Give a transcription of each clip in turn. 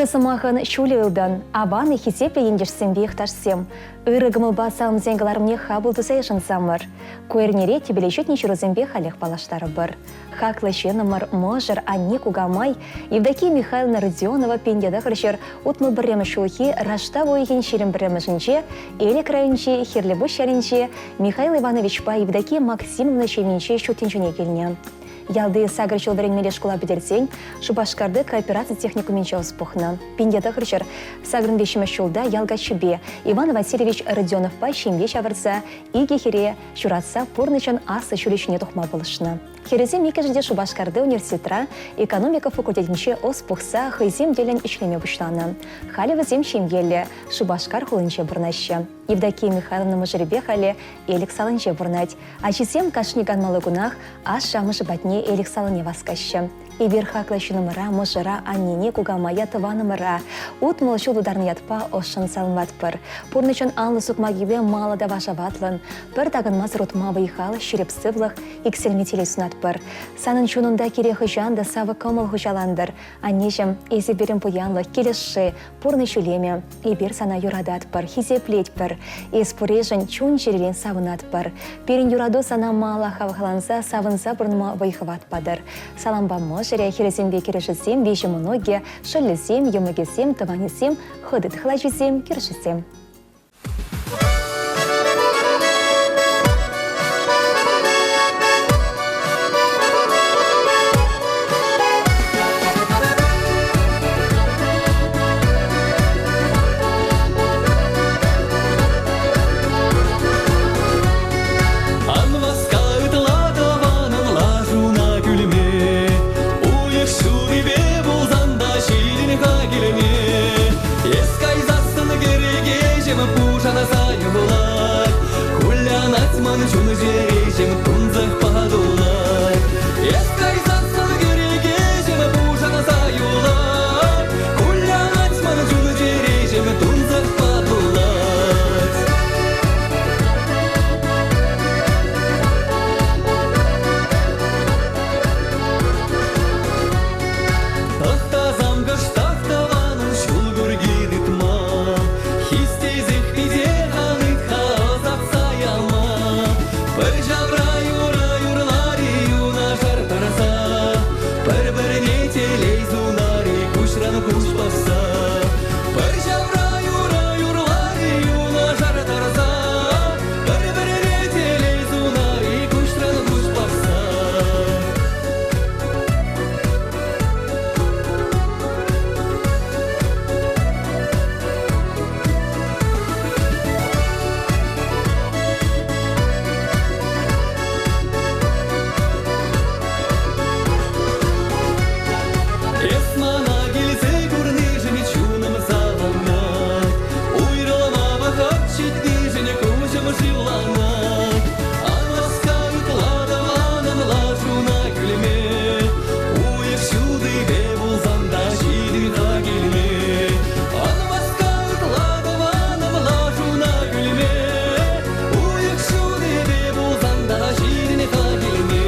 Ырӑ сӑмахӑн ҫулӗ ылтӑн, аван хисеплӗ ентешсемпе йӑхташсем. Ырӑ кӑмӑлпа саламсен кӑларӑмне хапӑл туса йышӑнсамӑр. Ку эрнере тӗпеле ҫитнӗ ҫырусемпе халех паллаштарӑпӑр. Хаклӑ ҫыннӑмӑр, мӑшӑр, анне, кукамай Евдокия Михайловна Родионова 1961 ҫулхи раштав уйӑхӗн 21-мӗшӗнче Элӗк районӗнчи Хирлӗпуҫ ялӗнче Михаил Ивановичпа Евдокия Максимовна ҫемйинче ҫут тӗнчене килнӗ. Ялти сакӑр ҫул вӗренмелли шкула пӗтерсен Шупашкарти коопераци техникумӗнче ӑс пухнӑ. 1983 ҫулта ял каччипе Иван Васильевич Родионовпа ҫемье ҫавӑрса икӗ хӗре ҫуратса пурнӑҫӑн аслӑ ҫулӗ ҫине тухма пулӑшнӑ. Хӗрӗсем иккӗшӗ те Шупашкарти университетра экономика факультетӗнче ӑс пухса хӑйсем тӗллӗн ӗҫлеме пуҫланӑ. Халӗ вӗсем ҫемьеллӗ Шупашкар хулинче пурӑнаҫҫӗ. Евдокия Михайловна мӑшӑрӗпе халӗ Элӗк салинче пурӑнать. Ачисем кашни канмалли кунах ашшӗ-амӑшӗ патне Элӗк салине васкаҫҫӗ. Эпир хаклӑ ҫыннӑмӑра, мӑшӑра, аннене, кукамая, тӑванӑмӑра 60 ҫул тутарнӑ ятпа ӑшшӑн саламлатпӑр. Пурнӑҫӑн анлӑ сукмакӗпе маллӑ та вашаватлӑн, пӗр такӑнмасӑр утма вӑй-хал, ҫирӗп сывлӑх, иксӗлми телей сунатпӑр. Санӑн чунунта кире хӑҫан та савӑк кӑмӑл хуҫалантӑр. Аннеҫӗм, эсӗ пирӗн пуянлӑх, килӗшши, пурнӑҫ илемӗ. Эпир сана юрататпӑр, хисеплетпӗр. Эс пурришӗн чун-чӗререн савӑнатпӑр. Пирӗн юрату сана мала хавхаланса, савӑнса пурӑнма вӑй-хӑват патӑр. Салампа мӑшӑрӗ, хӗрӗсемпе кӗрӗшӗсем, виҫӗ мӑнукӗ, шӑллӗсем, йӑмӑкӗсем, тӑванӗсем, хӑти-тӑхлачисем, кӳршисем. Ан васка ытла тӑванӑн лашуна кӳлме, Уйӑх ҫутипе пулсан та ҫитӗн-ха килне. Эс кайсассӑн кӗрекеҫӗм пушанса юлать, Кулянать ман чун-чӗреҫӗм тунсӑхпа тулать. Эс кайсассӑн кӗрекеҫӗм пушанса юлать, Кулянать ман чун-чӗреҫӗм тунсӑхпа тулать. Тӑхтасан кӑштах тӑванӑн ҫул курки тытма, Хистесех питех ан ыйт-ха ӑсатса яма. Пӗр ҫавра юрӑ юрлар-и юнашар тӑрса, Пӗр-пӗрне телей сунар-и куҫран куҫ пӑхса. Пӗр ҫавра юрӑ юрлар-и юнашар тӑрса, Пӗр-пӗрне телей сунар-и куҫран куҫ пӑхса. Эс мана килсе курнишӗн чунӑм савӑнать, Уйрӑлма вӑхӑт ҫитнишӗн куҫӑм шывланать. Ан васка ытла тӑванӑм лашуна кӳлме, Уйӑх ҫутипе пулсан та ҫитӗн-ха килме. Ан васка ытла тӑванӑм лашуна кӳлме, Уйӑх ҫутипе пулсан та ҫитӗн-ха килме.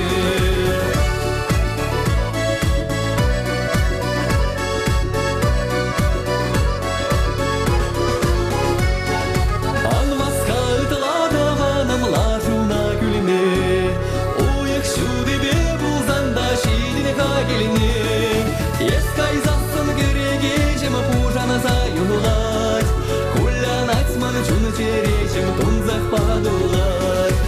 Ан васка ытла тӑванӑм лашуна кӳлме, Уйӑх ҫутипе пулсан та ҫитӗн-ха килне. Эс кайсассӑн кӗрекеҫӗм пушанса юлать, Кулянать ман чун-чӗреҫӗм тунсӑхпа тулать.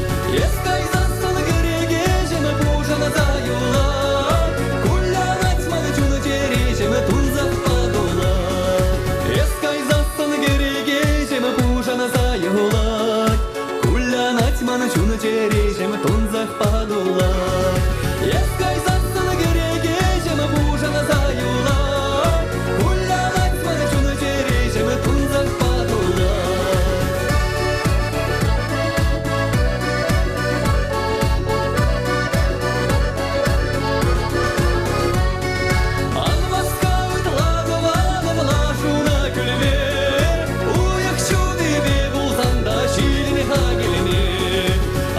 Эс кайсассӑн кӗрекеҫӗм пушанса юлать, Кулянать ман чун-чӗреҫӗм тунсӑхпа тулать. Эс кайсассӑн кӗрекеҫӗм пушанса юлать, Кулянать ман чун-чӗреҫӗм тунсӑхпа тулать. Эс кайсассӑн кӗрекеҫӗм пушанса юлать, Кулянать ман чун-чӗреҫӗм тунсӑхпа тулать. Ан васка ытла тӑванӑм лашуна кӳлме, Уйӑх ҫутипе пулсан та ҫитӗн-ха килне.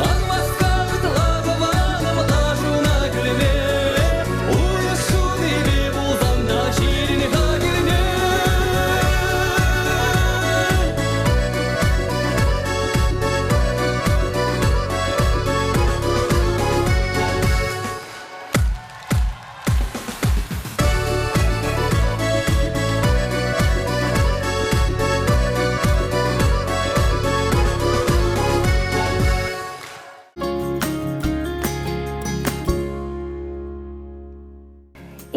Ан васка ытла тӑванӑм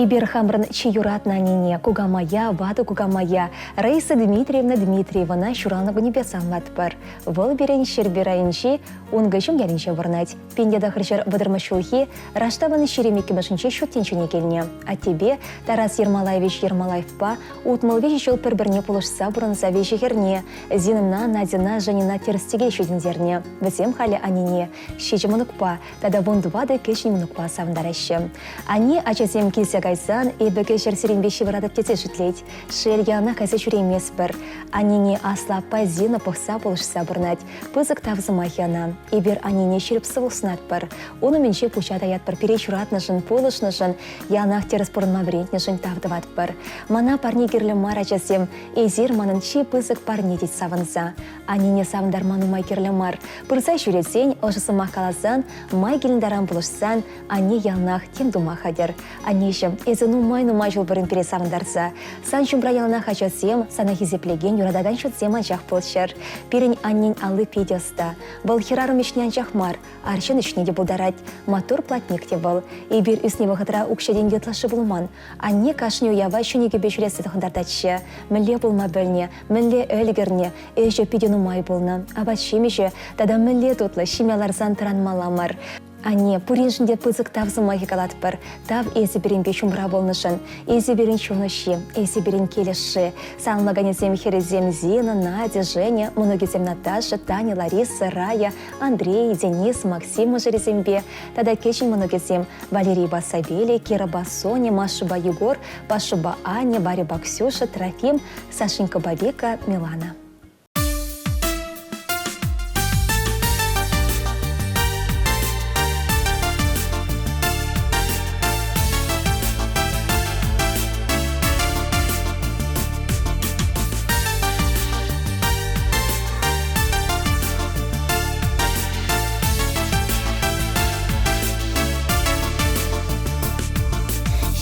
Эпир хамӑрӑн чи юратнӑ аннене, кукамая, ватӑ кукамая Раиса Дмитриевна Дмитриевӑна ҫуралнӑ кунӗпе саламлатпӑр. Вӑл пирӗн Ҫӗрпӳ районӗнчи Ункӑҫум ялӗнче пурӑнать. 1930 ҫулхи Раштавӑн 22-мӗшӗнче ҫут тӗнчене килнӗ. Аттепе Тарас Ермолаевич Ермолаевпа 63 ҫул пӗр-пӗрне пулӑшса пурӑнса виҫӗ хӗрне, Зинӑна, Надьӑна, Женьӑна тӗрӗс-тӗкел ҫитӗнтернӗ. Вӗсем халӗ аннене ҫичӗ мӑнукпа тата 14 кӗҫӗн мӑнукпа савӑнтараҫҫӗ. Анне ачасем килсе кайсан эпӗ кӗҫӗр сирӗнпе ҫывӑратӑп тесе шӳтлет. Шел, яланах кайса ҫӳрейместпӗр. Аннене аслӑ аппа Зина пӑхса пулӑшса пурӑнать. Пысӑк тав сӑмахӗ ӑна. Эпир аннене ҫирӗп сывлӑх сунатпӑр. Ун умӗнче пуҫа таятпӑр, пире ҫуратнӑшӑн, пулӑшнӑшӑн, яланах тӗрӗс пурӑнма вӗрентнӗшӗн тав тӑватпӑр. Мана парне кирлӗ мар, ачасем. Эсир манӑн чи пысӑк парне, тет савӑнса. Аннене савӑнтарма нумай кирлӗ мар. Пырса ҫӳресен, ӑшӑ сӑмах каласан, май килнӗ таран пулӑшсан, анне яланах тем тума хатӗр. Аннеҫӗм, эсӗ нумай-нумай ҫул пурин пире савӑнтарса. Сан ҫумра яланах ачасем, сана хисеплекен, юратакан ҫынсем анчах пулччӑр. Пирӗн аннен алли питӗ ӑста. Вӑл хӗрарӑм ӗҫне анчах мар, арҫын ӗҫне те пултарать. Маттур платник те вӑл. Эпир ӳснӗ вӑхӑтра укҫа-тенкӗ ытлашши пулман. Анне кашни уява ҫӗнӗ кӗпе ҫӳресе тӑхӑнтартатчӗ. Мӗнле пулма пӗлнӗ, мӗнле ӗлкӗрнӗ, ӗҫӗ питӗ нумай пулнӑ. Апат-ҫимӗҫӗ тата мӗнле тутлӑ, ҫиме ларсан тӑранмалла мар. Анне, пуриншӗн те пысӑк тав сӑмахӗ калатпӑр. Тав эсӗ пирӗнпе ҫумра пулнӑшӑн. Эсӗ пирӗн чун ӑшши, эсӗ пирӗн кил ӑшши. Саламлаканӗсем хӗрӗсем Зина, Надя, Женя, мӑнукӗсем Наташа, Таня, Лариса, Рая, Андрей, Денис, Максим мӑшӑрӗсемпе тата кӗҫӗн мӑнукӗсем Валерийпа Савелий, Кирӑпа Соня, Машӑпа Егор, Пашӑпа Аня, Варьӑпа Ксюша, Трофим, Сашенькӑпа Вика, Милана.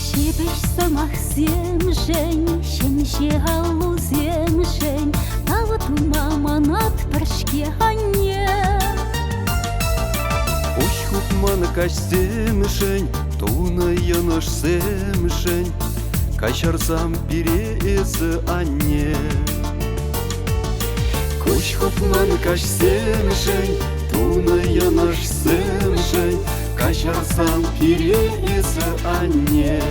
Ҫепӗҫ сӑмахсемшӗн, ҫемҫе аллусемшӗн тав тума манатпӑр-ҫке анне. Куҫ хупман каҫсемшӗн, тунӑ йӑнӑшсемшӗн каҫарсам пире эсӗ, анне. Куҫ хупман каҫсемшӗн, тунӑ йӑнӑшсемшӗн каҫарсам пире эсӗ, анне.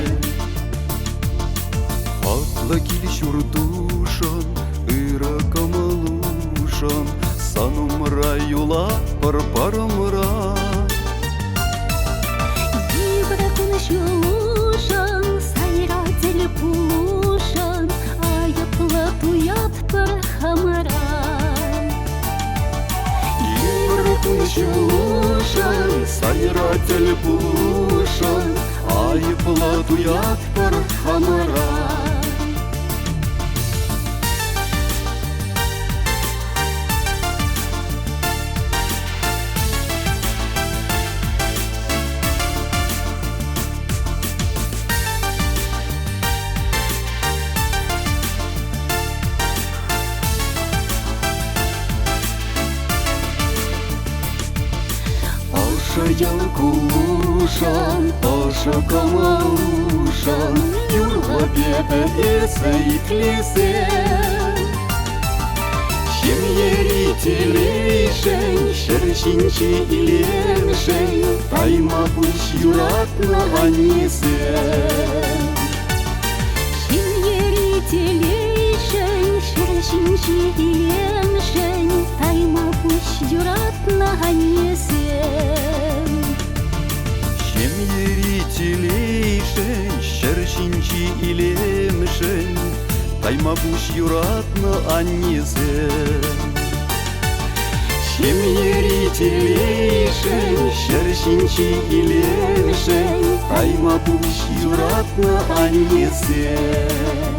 Хаклӑ кил-ҫуртушӑн, ырӑ кӑмӑлушӑн сан умра юлатпӑр парӑмра. Йывӑр кун-ҫулушӑн, сайра тӗл пулушӑн айӑплӑ туятпӑр хамӑра. Йывӑр кун-ҫулушӑн, сайра тӗл пулушӑн айӑплӑ туятпӑр хамӑра. Ӑшӑ йӑл кулушӑн, ӑшӑ кӑмӑлушӑн юрлӑп эпӗ эсӗ итлесе. Ҫемьери телейшӗн, ҫӗр ҫинчи илемшӗн тайма пуҫ юратнӑ аннесем. Ҫемьери телейшӗн, ҫӗр ҫинчи илемшӗн тайма пуҫ юратнӑ аннесем. Ҫемьери телейшӗн, ҫӗр ҫинчи илемшӗн тайма пуҫ юратнӑ аннесем. Ҫемьери телейшӗн, ҫӗр ҫинчи илемшӗн тайма пуҫ юратнӑ аннесем.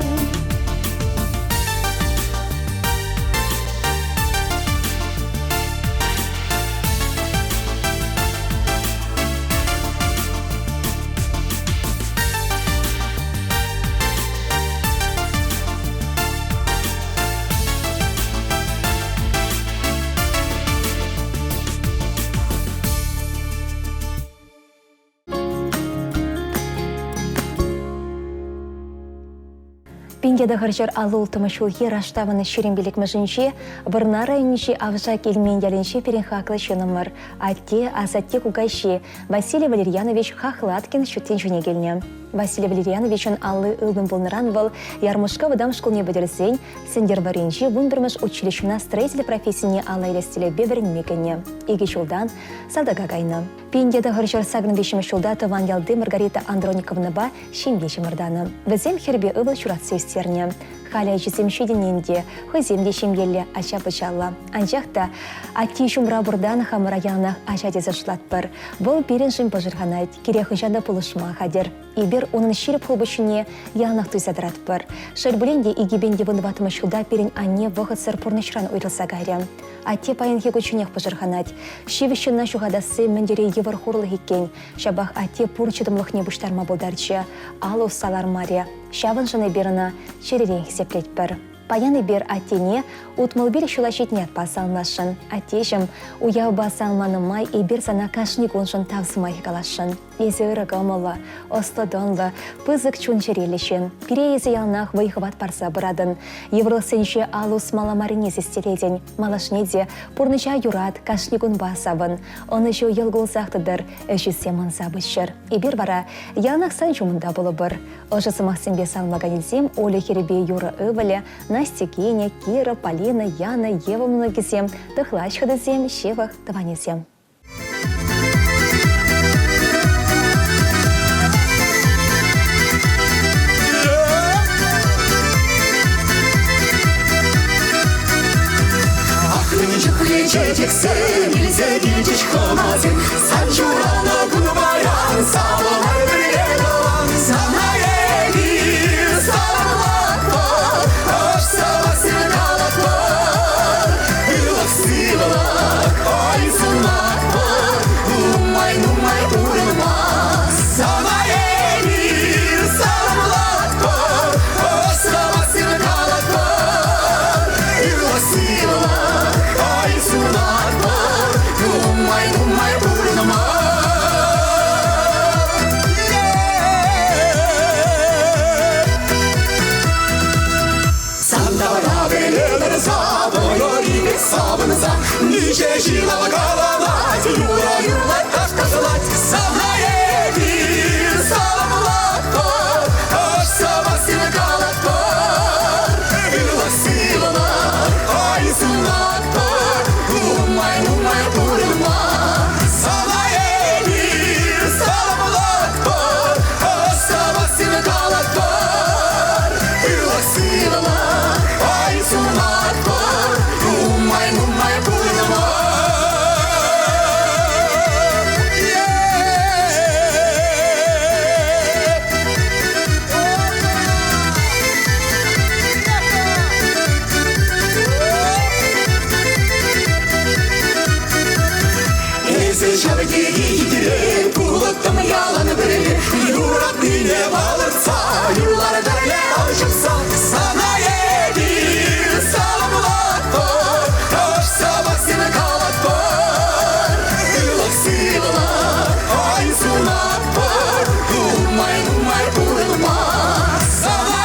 1900 аллӑ улттӑмӗш ҫулхи Раштавӑн 25-мӗшӗнче Вӑрнар районӗнчи Авшак Элмен ялӗнчи пирӗн хаклӑ ҫыннӑмӑр, атте, асатте кукаҫи Василий Валерьянович Хахлаткин ҫут тӗнчене килнӗ. Василий Валерьяновичӑн алли ылтӑн пулнӑран вӑл Ярмушка вӑтам шкулне пӗтерсен Сӗнтӗрвӑрринчи 11-мӗш училищӑна строитель профессине алла илес тӗллевпе вӗренме кӗнӗ. Икӗ ҫултан салтака кайнӑ. 1983 ҫулта тӑван ялти Маргарита Андрониковнӑпа ҫемье чӑмӑртанӑ. Вӗсем хӗрпе ывӑл ҫуратса ӳстернӗ. Халӗ ачисем ҫитӗннӗ те, хӑйсем те ҫемьеллӗ, ача-пӑчаллӑ. Анчах та атте ҫумра пуртан хамӑра яланах ача тесе шутлатпӑр. Вӑл пирӗншӗн пӑшӑрханать, кирек хӑҫан та пулӑшма хатӗр. Эпир унӑн ҫирӗп хулпуҫҫине яланах туйса тӑратпӑр. Шел пулин те, 2014 ҫулта пирӗн анне вӑхӑтсӑр пурнӑҫран уйрӑлса кайрӗ. Атте паянхи кунчченех пӑшӑрханать. Ҫивӗч ҫынна ҫухатасси мӗн тери йывӑр хурлӑх иккен. Ҫапах атте пур чӑтӑмлӑхне пуҫтарма пултарчӗ, алӑ усса лармарӗ. Ҫавӑншӑн эпир ӑна чӗререн хисеплетпӗр. Паян эпир аттене 65 ҫула ҫитнӗ ятпа саламласшӑн. Аттеҫӗм, уявпа саламланӑ май эпир сана кашни куншӑн тав сӑмахӗ каласшӑн. Эсӗ ырӑ кӑмӑллӑ, ӑслӑ-тӑнлӑ, пысӑк чун-чӗреллӗ ҫын. Пире эсӗ яланах вӑй-хӑват парса пыратӑн. Йывӑрлӑхсенче ал усмалла маррине систеретӗн. Малашне те пурнӑҫа юрат, кашни кунпа савӑн. Ӑнӑҫу йӑл кулсах тӑтӑр, ӗҫӳсем ӑнса пыччӑр. Эпир вара яланах сан ҫумӑнта пулӑпӑр. Ӑшӑ сӑмахсемпе саламлаканӗсем Оля хӗрӗпе Юра ывӑлӗ, Настя кинӗ, Кира, Полина, Яна, Ева мӑнукӗсем, тӑхлач хӑтасем, ҫывӑх тӑванӗсем. Мӗн чухлӗ чечексем илсе килчӗҫ хӑнасем, Сан ҫуралнӑ кун паян савӑнар пӗрле тӑван. Сана эпир саламлатпӑр, ӑш сӑмахсем калатпӑр. Ырлӑх-сывлӑх, ой, сунатпӑр, нумай-нумай пурӑнма. Сана эпир саламлатпӑр, ӑш сӑмахсем калатпӑр. Ырлӑх-сывлӑх, ой, сунатпӑр, нумай-нумай пурӑнма. Сан тавра пӗле тӑрса, вӑйӑри савӑнса, миҫе ҫын каланать, юрӑ юрлать, таш ташлать. Сана эпир саламлатпӑр, ӑш сӑмахсем калатпӑр. Ырлӑх-сывлӑх, ой, сунатпӑр, нумай-нумай пурӑнма. Сана эпир саламлатпӑр, ӑш сӑмахсем калатпӑр. Ырлӑх-сывлӑх, ой, сунатпӑр, нумай-нумай пурӑнма. Эсӗ ҫав тери хитре, пулӑттӑм ялан пӗрле, юратнине палӑртса, юрлар пӗрле ал ҫупса. Сана эпир саламлатпӑр, ӑш сӑмахсем калатпӑр. Ырлӑх-сывлӑх, ой, сунатпӑр, нумай-нумай пурӑнма. Сана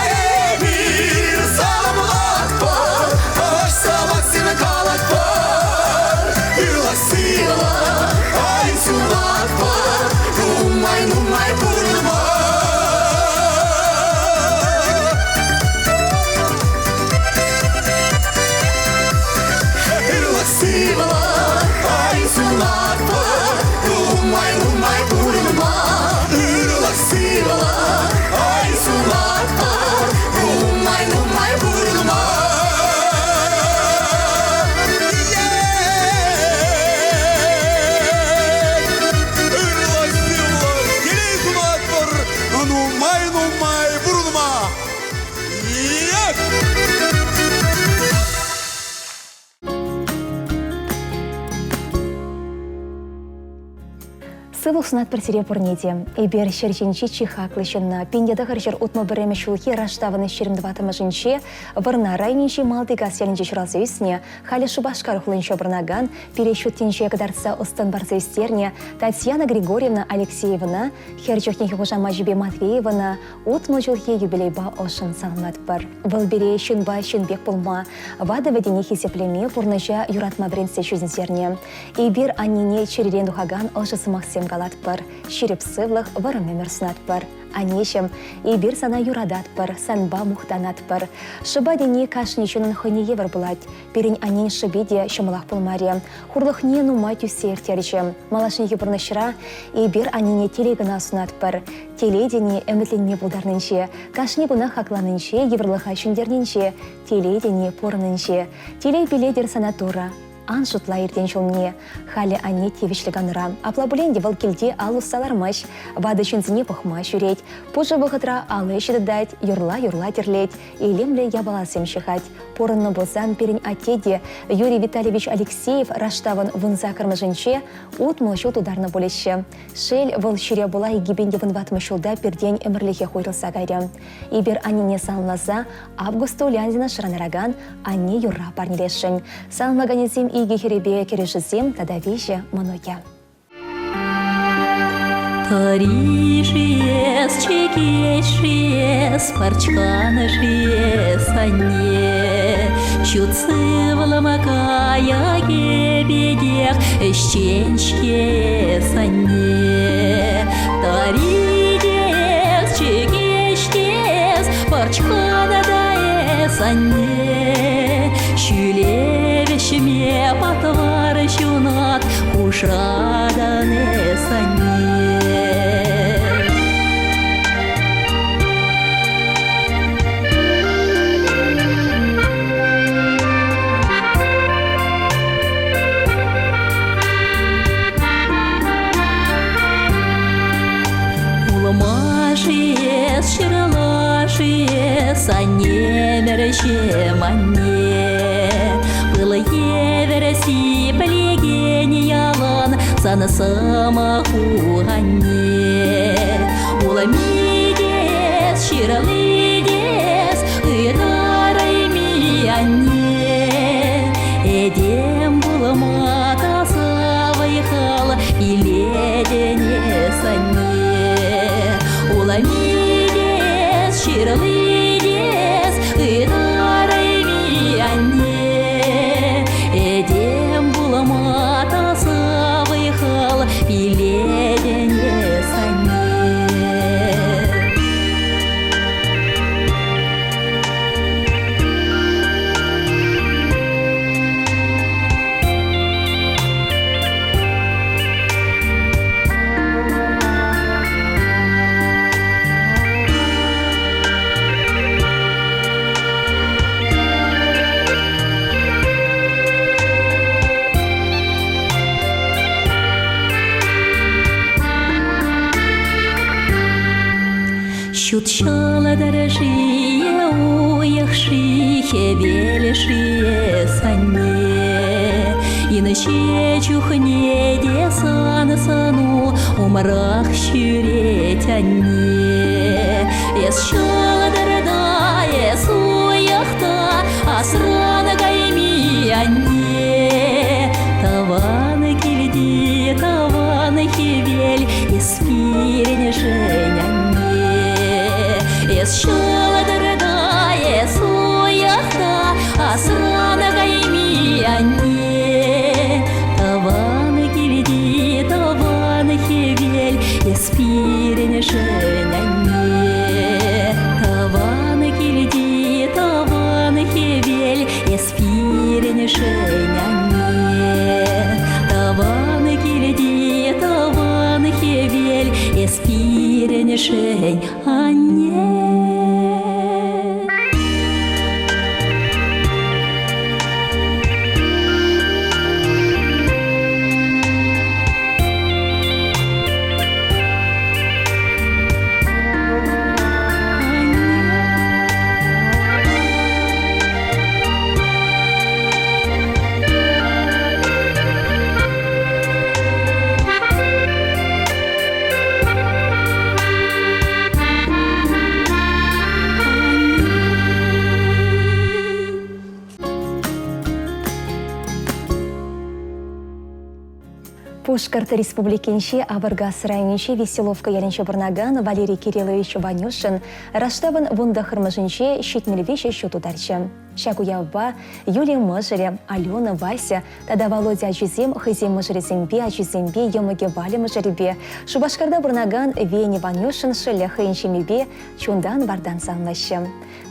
эпир саламлатпӑр, ӑш сӑмахсем калатпӑр. Ырлӑх-сывлӑх, ой, сунатпӑр, нумай-нумай пурӑнма. Сывлӑх сунатпӑр сире пурне те. Эпир ҫӗр ҫинчи чи хаклӑ ҫынна 1961 ҫулхи Раштавӑн 24-мӗшӗнче Вӑрнар районӗнчи Малтикас ялӗнче ҫуралса ӳснӗ, халӗ Шупашкар хулинче пурӑнакан, пире ҫут тӗнче кӑтартса ӑс-тӑн парса ӳстернӗ Татьяна Григорьевна Алексеевӑна, хӗр чухнехи хушамачӗпе Матвеевӑна 60 ҫулхи юбилейпа ӑшшӑн саламлатпӑр. Вӑл пире ҫынпа ҫын пек пулма, ватӑ-вӗтӗне хисеплеме, пурнӑҫа юратма вӗрентсе ҫитӗнтернӗ. Эпир аннене чӗререн тухакан ӑшӑ сӑмахсем калатпӑр, ҫирӗп сывлӑх, вӑрӑм ӗмӗр сунатпӑр. Аннеҫӗм, эпир сана юрататпӑр, санпа мухтанатпӑр. Шӑпа тени кашни ҫыннӑн хӑйне евӗр пулать. Пирӗн аннен шӑпи те ҫӑмӑлах пулмарӗ. Хурлӑхне нумай тӳссе ирттерчӗ. Малашнехи пурнӑҫра эпир аннене телей кӑна сунатпӑр. Телей тени ӗмӗтленме пултарнинче, кашни куна хакланинче, йывӑрлӑха ҫӗнтернинче, телей тени пурӑннинче. Телей пилетӗр сана Турӑ. Ан шутла иртен ҫулне. Халӗ анне тивӗҫлӗ канура. Апла пулин те вӑл килте ал усса лармасть, ватӑ ҫынсене пӑхма ҫӳрет. Пушӑ вӑхӑтра алӑ ӗҫӗ тытать, юрла-юрла тӗрлет, илемлӗ япаласем ҫыхать. Пурӑннӑ пулсан пирӗн атте те, Юрий Витальевич Алексеев, Раштавӑн 18-мӗшӗнче 60 ҫул тутарнӑ пулӗччӗ. Шел, вӑл чире пула 2014 ҫулта пиртен ӗмӗрлӗхех уйрӑлса кайрӗ. Эпир аннене саламласа Августа Уляндина шӑрантаракан Анне юрра парнелесшӗн. Саламлаканӗсем икӗ хӗрӗпе кӗрӳшӗсем тата виҫӗ мӑнукӗ. Тӑри-ши эс, чӗкеҫ-ши эс, пӑрчкан-ши эс, анне? Ҫут сывлӑма кайӑкӗ пекех ӗҫчен-ҫке эс, анне. Тӑри те эс, чӗкеҫ те эс, пӑрчкан та эс, анне. Ҫӳле вӗҫме патвар ҫунат хушатӑн эс, анне. Улма-ши эс, ҫырла-ши эс, аннемӗр-ҫем, анне. Пыл евӗр сиплекен ялан сан сӑмаху, анне. Улми те эс, ҫырли те эс, ытарайми, анне. Этем пулма таса вӑй-хал илетӗн эс, анне. Улми те эс, ҫырли те эс, ытарайми, анне. Этем пулма таса вӑй-хал илетӗн эс, анне. Ҫут ҫӑлтӑр-ши уйӑх-ши, хӗвел-ши эс, анне? Инҫе чухне те сан сӑну умрах ҫӳрет, анне. Эс ҫӑлтӑр та, эс уйӑх та, асран кайми, анне. Тӑван килти тӑван хӗвел, эс пирӗншӗн, анне. Эс ҫӑлтӑр та, эс уйӑх та, асран кайми, анне. Тӑван килти тӑван хӗвел, эс пирӗншӗн, анне. Тӑван килти тӑван хӗвел, эс пирӗншӗн, анне. Тӑван килти тӑван хӗвел, эс пирӗншӗн, анне. Пушкӑрт Республикинчи Авӑркас районӗнчи Веселовка ялӗнче пурӑнакан Валерий Кириллович Ванюшин Раштавӑн вунтӑххӑрмӗшӗнче 73 ҫул тутарчӗ. Ҫак уявпа Юлия мӑшӑрӗ, Алена, Вася тата Володя ачисем хӑйсен мӑшӑрӗсемпе, ачисемпе, йӑмӑкӗ Валя мӑшӑрӗпе, Шупашкарта пурӑнакан Веня Ванюшин шӑллӗ хӑйӗн ҫемйипе чунтан-вартан савӑнаҫҫӗ.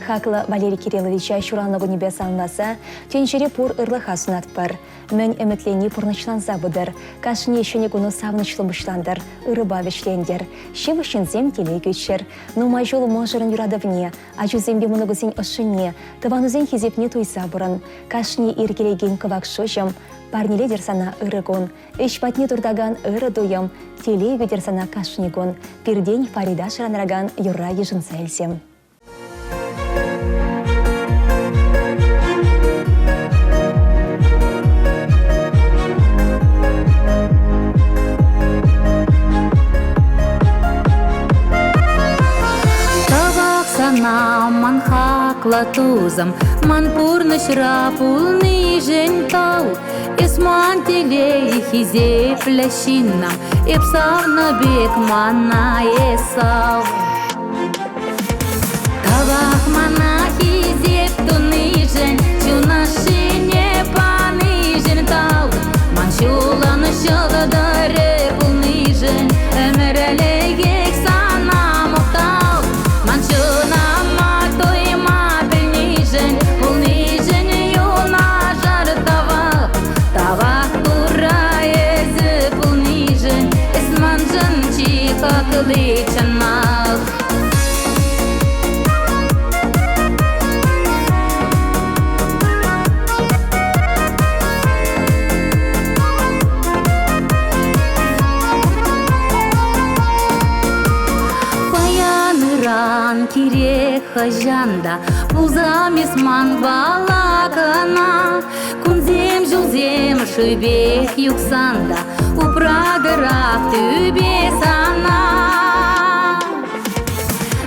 Хаклӑ Валерий Кирилловича ҫуралнӑ кунӗпе саламласа тӗнчере пур ырлӑха сунатпӑр. Мӗн ӗмӗтленни пурнӑҫланса пытӑр, кашни ҫӗнӗ куну савӑнӑҫлӑ пуҫлантӑр, ырӑпа вӗҫлентӗр. Ҫывӑх ҫынсем телей кӳччӗр. Нумай ҫул мӑшӑрӑн юратӑвне, ачусемпе мӑнукусен ӑшшине, тӑванусен хисепне туйса пурӑн. Кашни ир килекен кӑвак шуҫӑм парнелетӗр сана ырӑ кун. Ӗҫ патне туртакан ырӑ туйӑм, телей кӳтӗр сана кашни кун. Пиртен Фарида шӑранракан юрра йышӑнса илсем. Тавах сана, ман хаклӑ тусӑм, ман пурнӑҫра пулнишӗн тав. Эс ман телей, хисеплӗ ҫыннӑм, эп савнӑ пек мана эс сав. Тавах мана хисеп тунишӗн, чун ӑшшине панишӗн тав. Ман ҫулӑн ҫӑлтӑрӗ пулнишӗн ӗмӗрлӗхех сана мухтав. Ман чунӑма туйма пӗлнишӗн, пулнишӗн юнашар тавах. Тавах Турра эсӗ пулнишӗн, эс маншӑн чи хакли чӑнах. Паян ыран кирек хӑҫан та пулсам эс манпала кӑна. Кунсем, ҫулсем шывпех юхсан та упратӑрах тӳпе сана.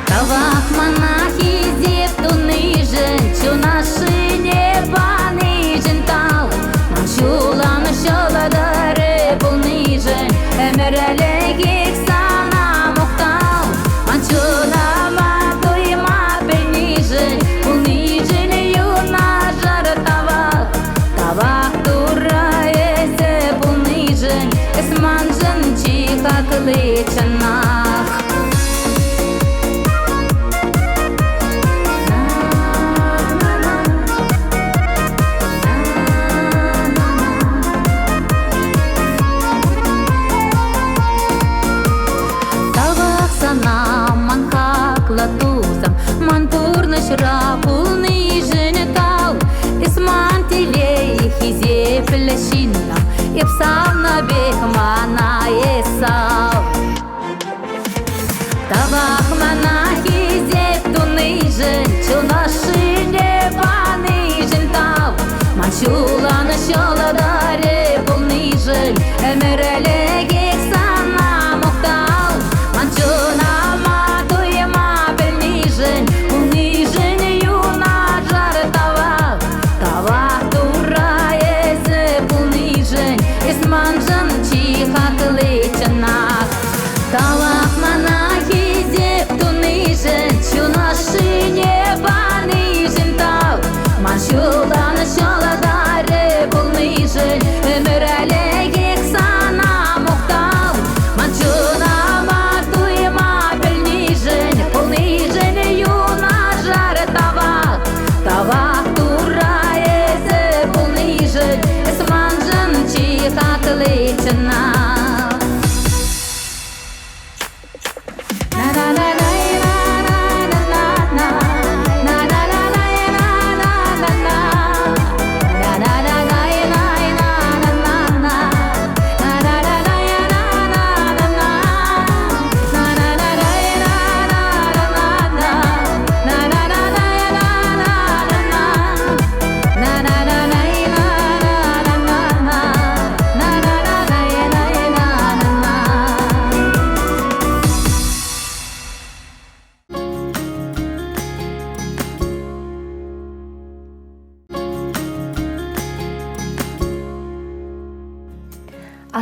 Тавах мана хисеп тунишӗн, чун ашшине панишӗн тав. Ман ҫулӑм ҫӑлтӑрӗ пулнишӗн ӗмӗрлӗхех сана мухтав. Ман чунӑма туйма пӗлнишӗн, пулнишӗн юнашар тавах. Тавах Турра эсӗ пулнишӗн, эс маншӑн чи хакли чӑнах. Тавах сана, ман хаклӑ тусӑм, ман пурнӑҫра пулнишӗн тав. Эс ман телей, хисеплӗ ҫыннӑм, эп савнӑ пек мана эс сав. Тавах мана хисеп тунишӗн, чун ӑшшине панишӗн тав. Ман ҫулӑн ҫӑлтӑрӗ пулнишӗн ӗмӗрлӗхех сана мухтав. Ман чунӑма туйма пӗлнишӗн, пулнишӗн юнашар тавах. Тавах Турра эсӗ пулнишӗн, эс маншӑн чи хакли чӑнах. Тавах мана хисеп тунишӗн, чун ӑшшине панишӗн тав. Ман ҫултан ҫӑлтӑрӗ пулнишӗн.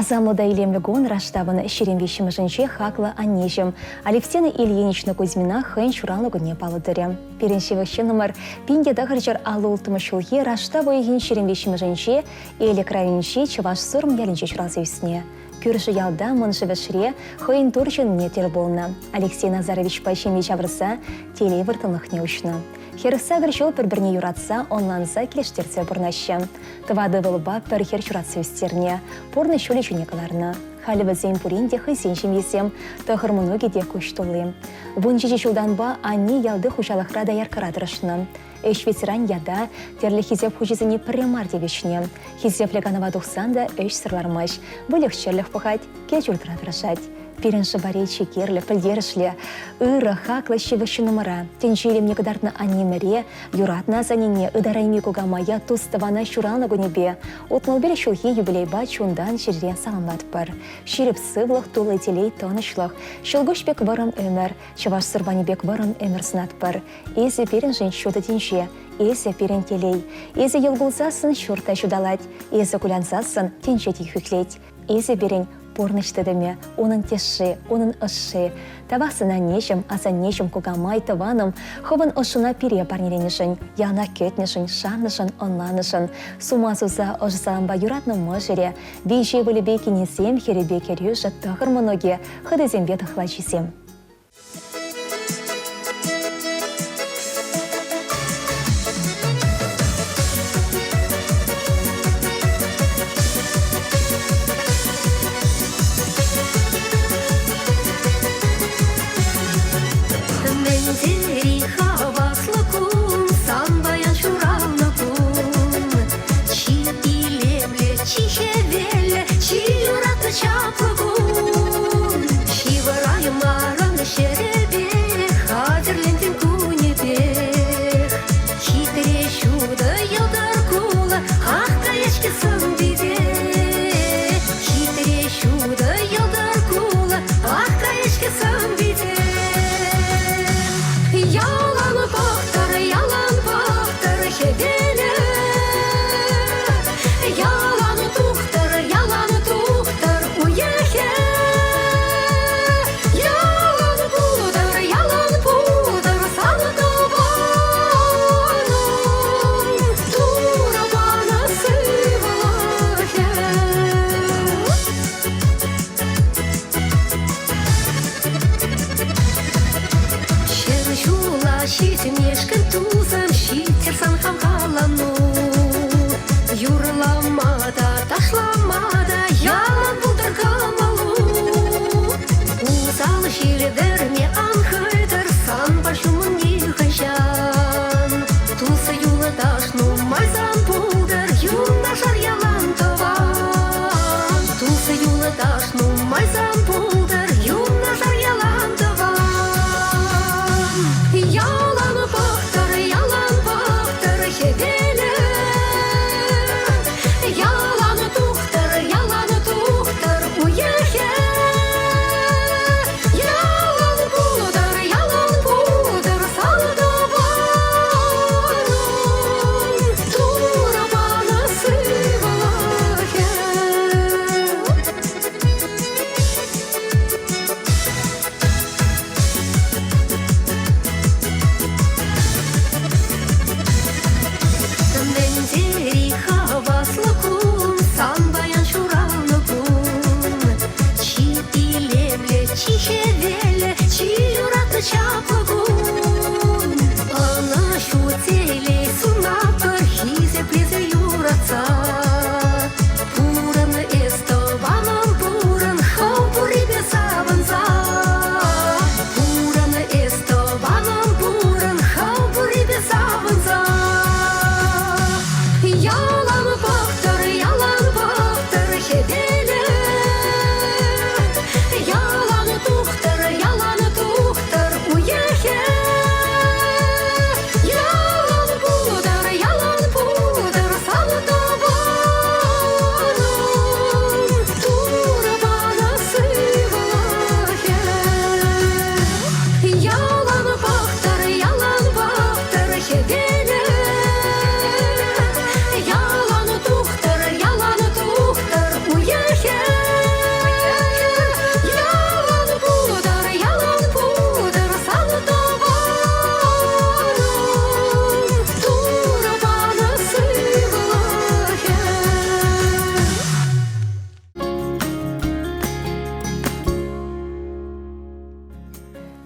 Асамлӑ та илемлӗ кун Раштавӑн 23-мӗшӗнче хаклӑ аннеҫӗм Алевтина Ильинична Кузьмина хӑйӗн ҫуралнӑ кунне паллӑ турӗ. Пирӗн ҫывӑх ҫыннӑмӑр 1956 ҫулхи Раштав уйӑхӗн 23-мӗшӗнче Элӗк районӗнчи Чӑваш Сурӑм ялӗнче ҫуралса ӳснӗ. Кӳршӗ ялта Мӑн Шӗвӗшре хӑйӗн тур ҫыннине тӗл пулнӑ. Алексей Назаровичпа ҫемье ҫавӑрса телей вӑрттӑнлӑхне уҫнӑ. 48 ҫул пӗр-пӗрне юратса, ӑнланса килӗштерсе пурӑнаҫҫӗ. Тӑватӑ ывӑлпа пӗр хӗр ҫуратса ӳстернӗ, пурнӑҫ ҫулӗ ҫине кӑларнӑ. Халӗ вӗсен пурин те хӑйсен ҫемйисем, тӑхӑр мӑнукӗ те куҫ тулли. 17 ҫултанпа анне ялти хуҫалӑхра дояркӑра тӑрӑшнӑ. Ӗҫ ветеран ята, тӗрлӗ хисеп хучӗсене пӗрре мар тивӗҫнӗ. Хисеплӗ канӑва тухсан та ӗҫсӗр лармасть, выльӑх-чӗрлӗх пӑхать, кил-ҫуртра тӑрӑшать. Пирӗн шӑпари чи кирлӗ, пӗлтерӗшлӗ, ырӑ, хаклӑ ҫывӑх ҫыннӑмӑра, тӗнче илемне кӑтартнӑ аннемӗре, юратнӑ асаннене, ытарайми кукамая, тус-тӑвана ҫуралнӑ кунӗпе, 65 ҫулхи юбилейпа чунтан-чӗререн саламлатпӑр. Ҫирӗп сывлӑх, тулли телей, тӑнӑҫлӑх, ҫӑлкуҫ пек вӑрӑм ӗмӗр, чӑваш сурпанӗ пек вӑрӑм ӗмӗр сунатпӑр. Эсӗ пирӗншӗн ҫутӑ тӗнче, эсӗ пирӗн телей. Эсӗ йӑл кулсассӑн ҫурт та ҫуталать, эсӗ кулянсассӑн тӗнче те хӳхлет. Эсӗ пирӗн пурнӑҫ тытӑмӗ, унӑн тӗшши, унӑн ӑшши. Тавах сана аннеҫӗм, асаннеҫӗм, кукамай, тӑванӑм, хӑвӑн ӑшшуна пире парнеленӗшӗн, яланах кӗтнӗшӗн, шаннӑшӑн, ӑнланнӑшӑн. Сума суса ӑшӑ салампа юратнӑ мӑшӑрӗ, виҫӗ ывӑлӗпе кинӗсем, хӗрӗпе кӗрӳшӗ, тӑхӑр мӑнукӗ, хӑтисемпе тӑхлачисем. Мӗн тери хаваслӑ кун, сан паян ҫуралнӑ кун. Чи илемлӗ, чи хӗвеллӗ, чи юратнӑ чаплӑ кун. Ҫывӑраймарӑн ҫӗрӗпе, хатӗрлентӗн кунӗпех. Хитре ҫутӑ йӑлтӑр кулӑ, ах каять-ҫке сӑн-пите. Хитре ҫутӑ йӑлтӑр кулӑ, ах каять-ҫке сӑн-пите. Ялан пӑхтӑр, ялан пӑхтӑр хӗвелӗ. Ялан тухтӑр, ялан тухтӑр уйӑхӗ. Ялан пултӑр, ялан пултӑр сан тӑванӑм. Турӑ панӑ сывлӑхӗ. Ҫӗр ҫула ҫитмешкӗн тусӑм ҫитӗр сан хавхалану. Юрлама та, ташлама та ялан пултӑр кӑмӑлу. Усал ҫил вӗрме ан хӑйтӑр санпа ҫумӑн нихӑҫан. Тус юлташ нумай сан пултӑр, юнашар ялан тӑван. Тус юлташ нумай сан пултӑр, юнашар ялан тӑван. Ялан пӑхтӑр, ялан пӑхтӑр хӗвелӗ. Ялан тухтӑр, ялан тухтӑр уйӑхӗ. Ялан пултӑр, ялан пултӑр сан тӑванӑм. Турӑ панӑ сывлӑхӗ. Мӗн тери хаваслӑ кун, сан паян ҫуралнӑ кун. Чи илемлӗ, чи хӗвеллӗ, чи юратнӑ чаплӑ кун. Ӑнӑҫу, телей сунатпӑр хисеплесе юратса. Пурӑн эс, тӑванӑм, пурӑн, хӑв пуррипе савӑнса. Пурӑн эс, тӑванӑм, пурӑн, хӑв пуррипе савӑнса. Ялан пӑхтӑр, ялан пӑхтӑр хӗвелӗ. Ялан тухтӑр.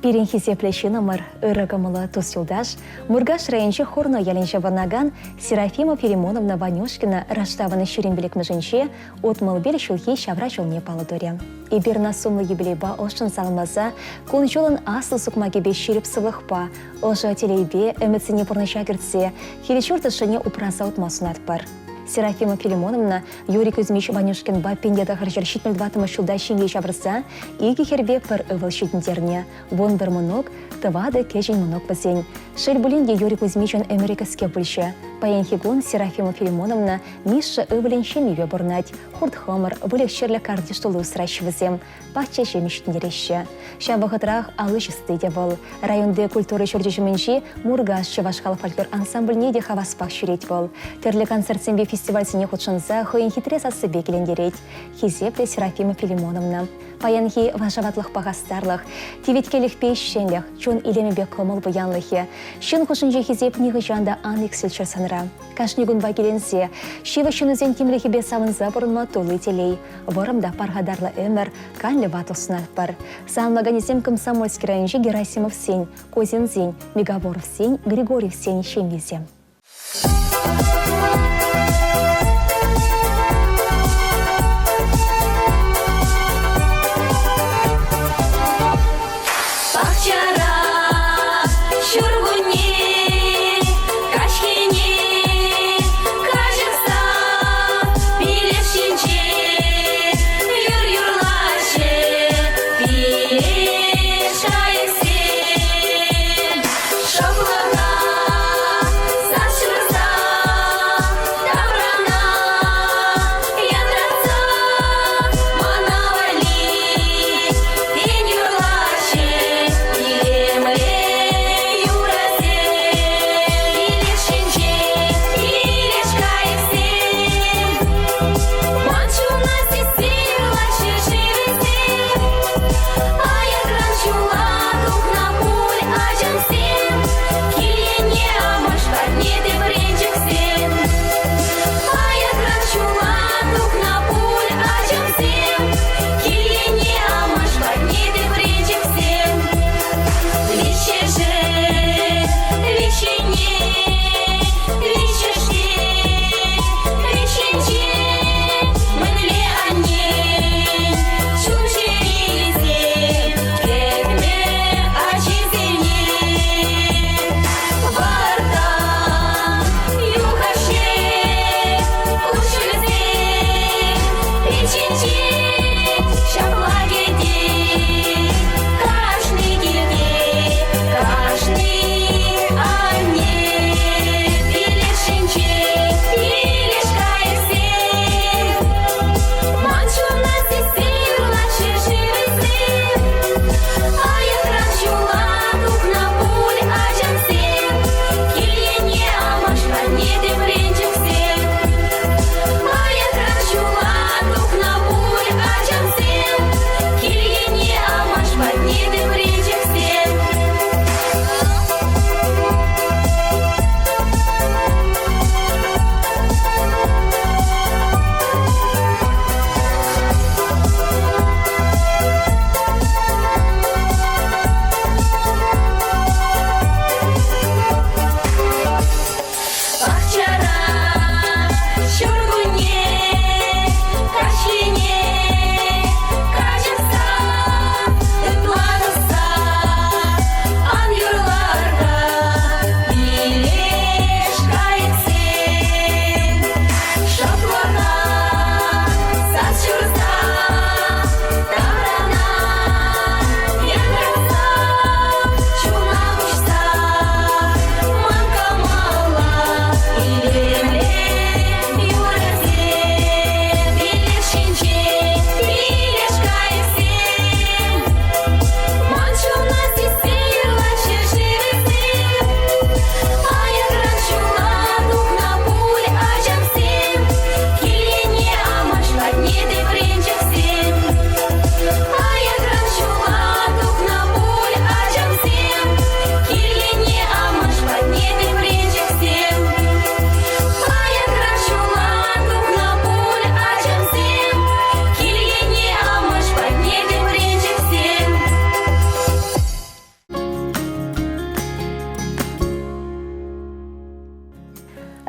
Пирӗн хисеплӗ ҫыннӑмӑр, ырӑ кӑмӑллӑ тус-юлташ, Муркаш районӗнчи Хорнуй ялӗнче пурӑнакан Серафима Филимоновна Ванюшкина раштавӑн 25-мӗшӗнче 65 ҫулхи ҫавра ҫулне паллӑ турӗ. Эпир ӑна сумлӑ юбилейпа ӑшшӑн саламласа кун-ҫулӑн аслӑ сукмакӗпе ҫирӗп сывлӑхпа, ӑшӑ телейпе ӗмӗтсене пурнӑҫа кӗртсе кил-ҫурт ӑшшине упраса утма сунатпӑр. Серафима Филимоновна Юрий Кузьмич Ванюшкинпа 1974 ҫулта ҫемье ҫавӑрса икӗ хӗрпе пӗр ывӑл ҫитӗнтернӗ. 11 мӑнук, тӑватӑ кӗҫӗн мӑнук вӗсен. Шел пулин те Юрий Кузьмичӑн ӗмӗрӗ кӗске пулчӗ. Паянхи кун Серафима Филимоновна Миша ывӑлӗн ҫемйипе пурӑнать. Хурт-хӑмӑр, выльӑх-чӗрлӗх картиш тулли усраҫҫӗ вӗсем. Пахча ҫимӗҫ ҫитӗнтереҫҫӗ. Ҫав вӑхӑтрах алӑ ӑсти те вӑл. Районти культура ҫурчӗ ҫумӗнчи Муркаш чӑваш халӑх фольклор ансамбльне те хаваспах ҫӳрет вӑл. Тӗрлӗ концертсемпе фестивальсене хутшӑнса хӑйӗн хитре сассипе килентерет. Хисеплӗ Серафима Филимоновна. Паянхи вашаватлӑхпа хастарлӑх, теветкелӗхпе ӗҫченлӗх, чун илемӗпе кӑмӑл пуянлӑхӗ, ҫын хушшинчи хисеп нихӑҫан та ан иксӗлччӗр санра. Кашни кунпа киленсе, ҫывӑх ҫыннисен тимлӗхӗпе савӑнса пурӑнма тулли телей, вӑрӑм та пархатарлӑ ӗмӗр, канлӗ ватлӑх сунатпӑр. Саламлаканӗсем Комсомольски районӗнчи Герасимовсен, Козинсен, Миговоровсен, Григорьевсен ҫемйисем. Пахчара ҫуркунне каҫхине каҫӑхса пилеш ҫинче юр юрлаҫҫӗ пилеш кайӑксем. Шӑплӑха.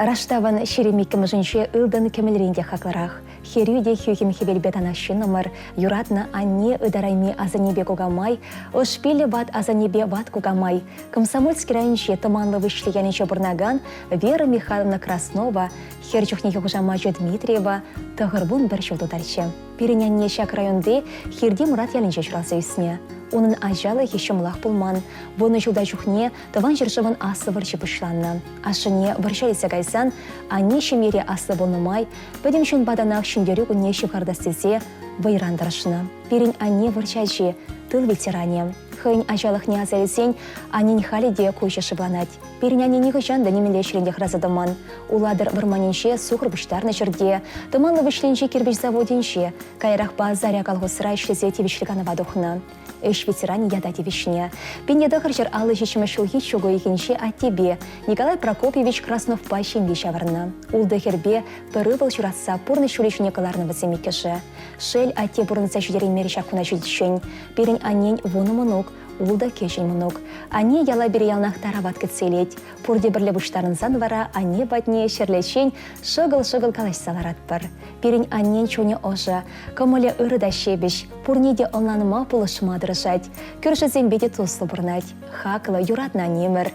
Раштавӑн 22-мӗшӗнче ылтӑн кӗмӗлрен те хаклӑрах. Хӗрӳ те хӳхӗм хӗвелпе танах ҫыннӑмӑр, юратнӑ анне ытарайми асаннепе кукамай, ӑшпиллӗ ват асаннепе ват кукамай, Комсомольски районӗнчи Тӑманлӑ Выҫли ялӗнче пурӑнакан Вера Михайловна Краснова, хӗр чухнехи хушамачӗ Дмитриева, 91 ҫул тутарчӗ. Пирӗн анне ҫак районти Хирти Мӑрат ялӗнче ҫуралса ӳснӗ. Унӑн ачалӑхӗ ҫӑмӑлах пулман. Вунӑ ҫулта чухне Тӑван ҫӗршывӑн Аслӑ вӑрҫи пуҫланнӑ. Ашшӗне вӑрҫа илсе кайсан анне ҫемьере аслӑ пулнӑ май пӗтӗм чунпа танах Ҫӗнтерӳ кунне ҫывхартас тесе вӑйран тӑрӑшнӑ. Пирӗн анне вӑрҫӑ ачи, тыл ветеранӗ. Хӑйӗн ачалӑхне аса илсен аннен халӗ те куҫӗ шывланать. Пирӗн анне нихӑҫан та нимӗнле ӗҫрен те хӑраса тӑман. Улатӑр вӑрманӗнче сухӑр пуҫтарнӑ ҫӗрте, Тӑманлӑ Выҫлинчи кирпӗч заводӗнче, каярахпа Заря колхозра ӗҫлесе тивӗҫлӗ канӑва тухнӑ. Ӗҫ ветеранӗ ята тивӗҫнӗ. 1957 ҫулхи чӳк уйӑхӗнче аттепе Николай Прокопьевич Красновпа ҫемье ҫавӑрнӑ. Ултӑ хӗрпе пӗр ывӑл ҫуратса пурнӑҫ ҫулӗ ҫине кӑларнӑ вӗсем иккӗшӗ. Шел, атте пурӑнса ҫитереймерӗ ҫак куна ҫитиччен. Пирӗн аннен вунӑ мӑнук, ултӑ кӗҫӗн мӑнук. Анне яла пире яланах тарават кӗтсе илет. Пурте пӗрле пуҫтарӑнсан вара анне патне ҫӗрлеччен шӑкӑл-шӑкӑл калаҫса ларатпӑр. Пирӗн аннен чунӗ ӑшӑ, кӑмӑлӗ ырӑ та ҫепӗҫ, пурне те ӑнланма, пулӑшма тӑрӑшать. Кӳршӗсемпе те туслӑ пурӑнать. Хаклӑ, юратнӑ аннемӗр.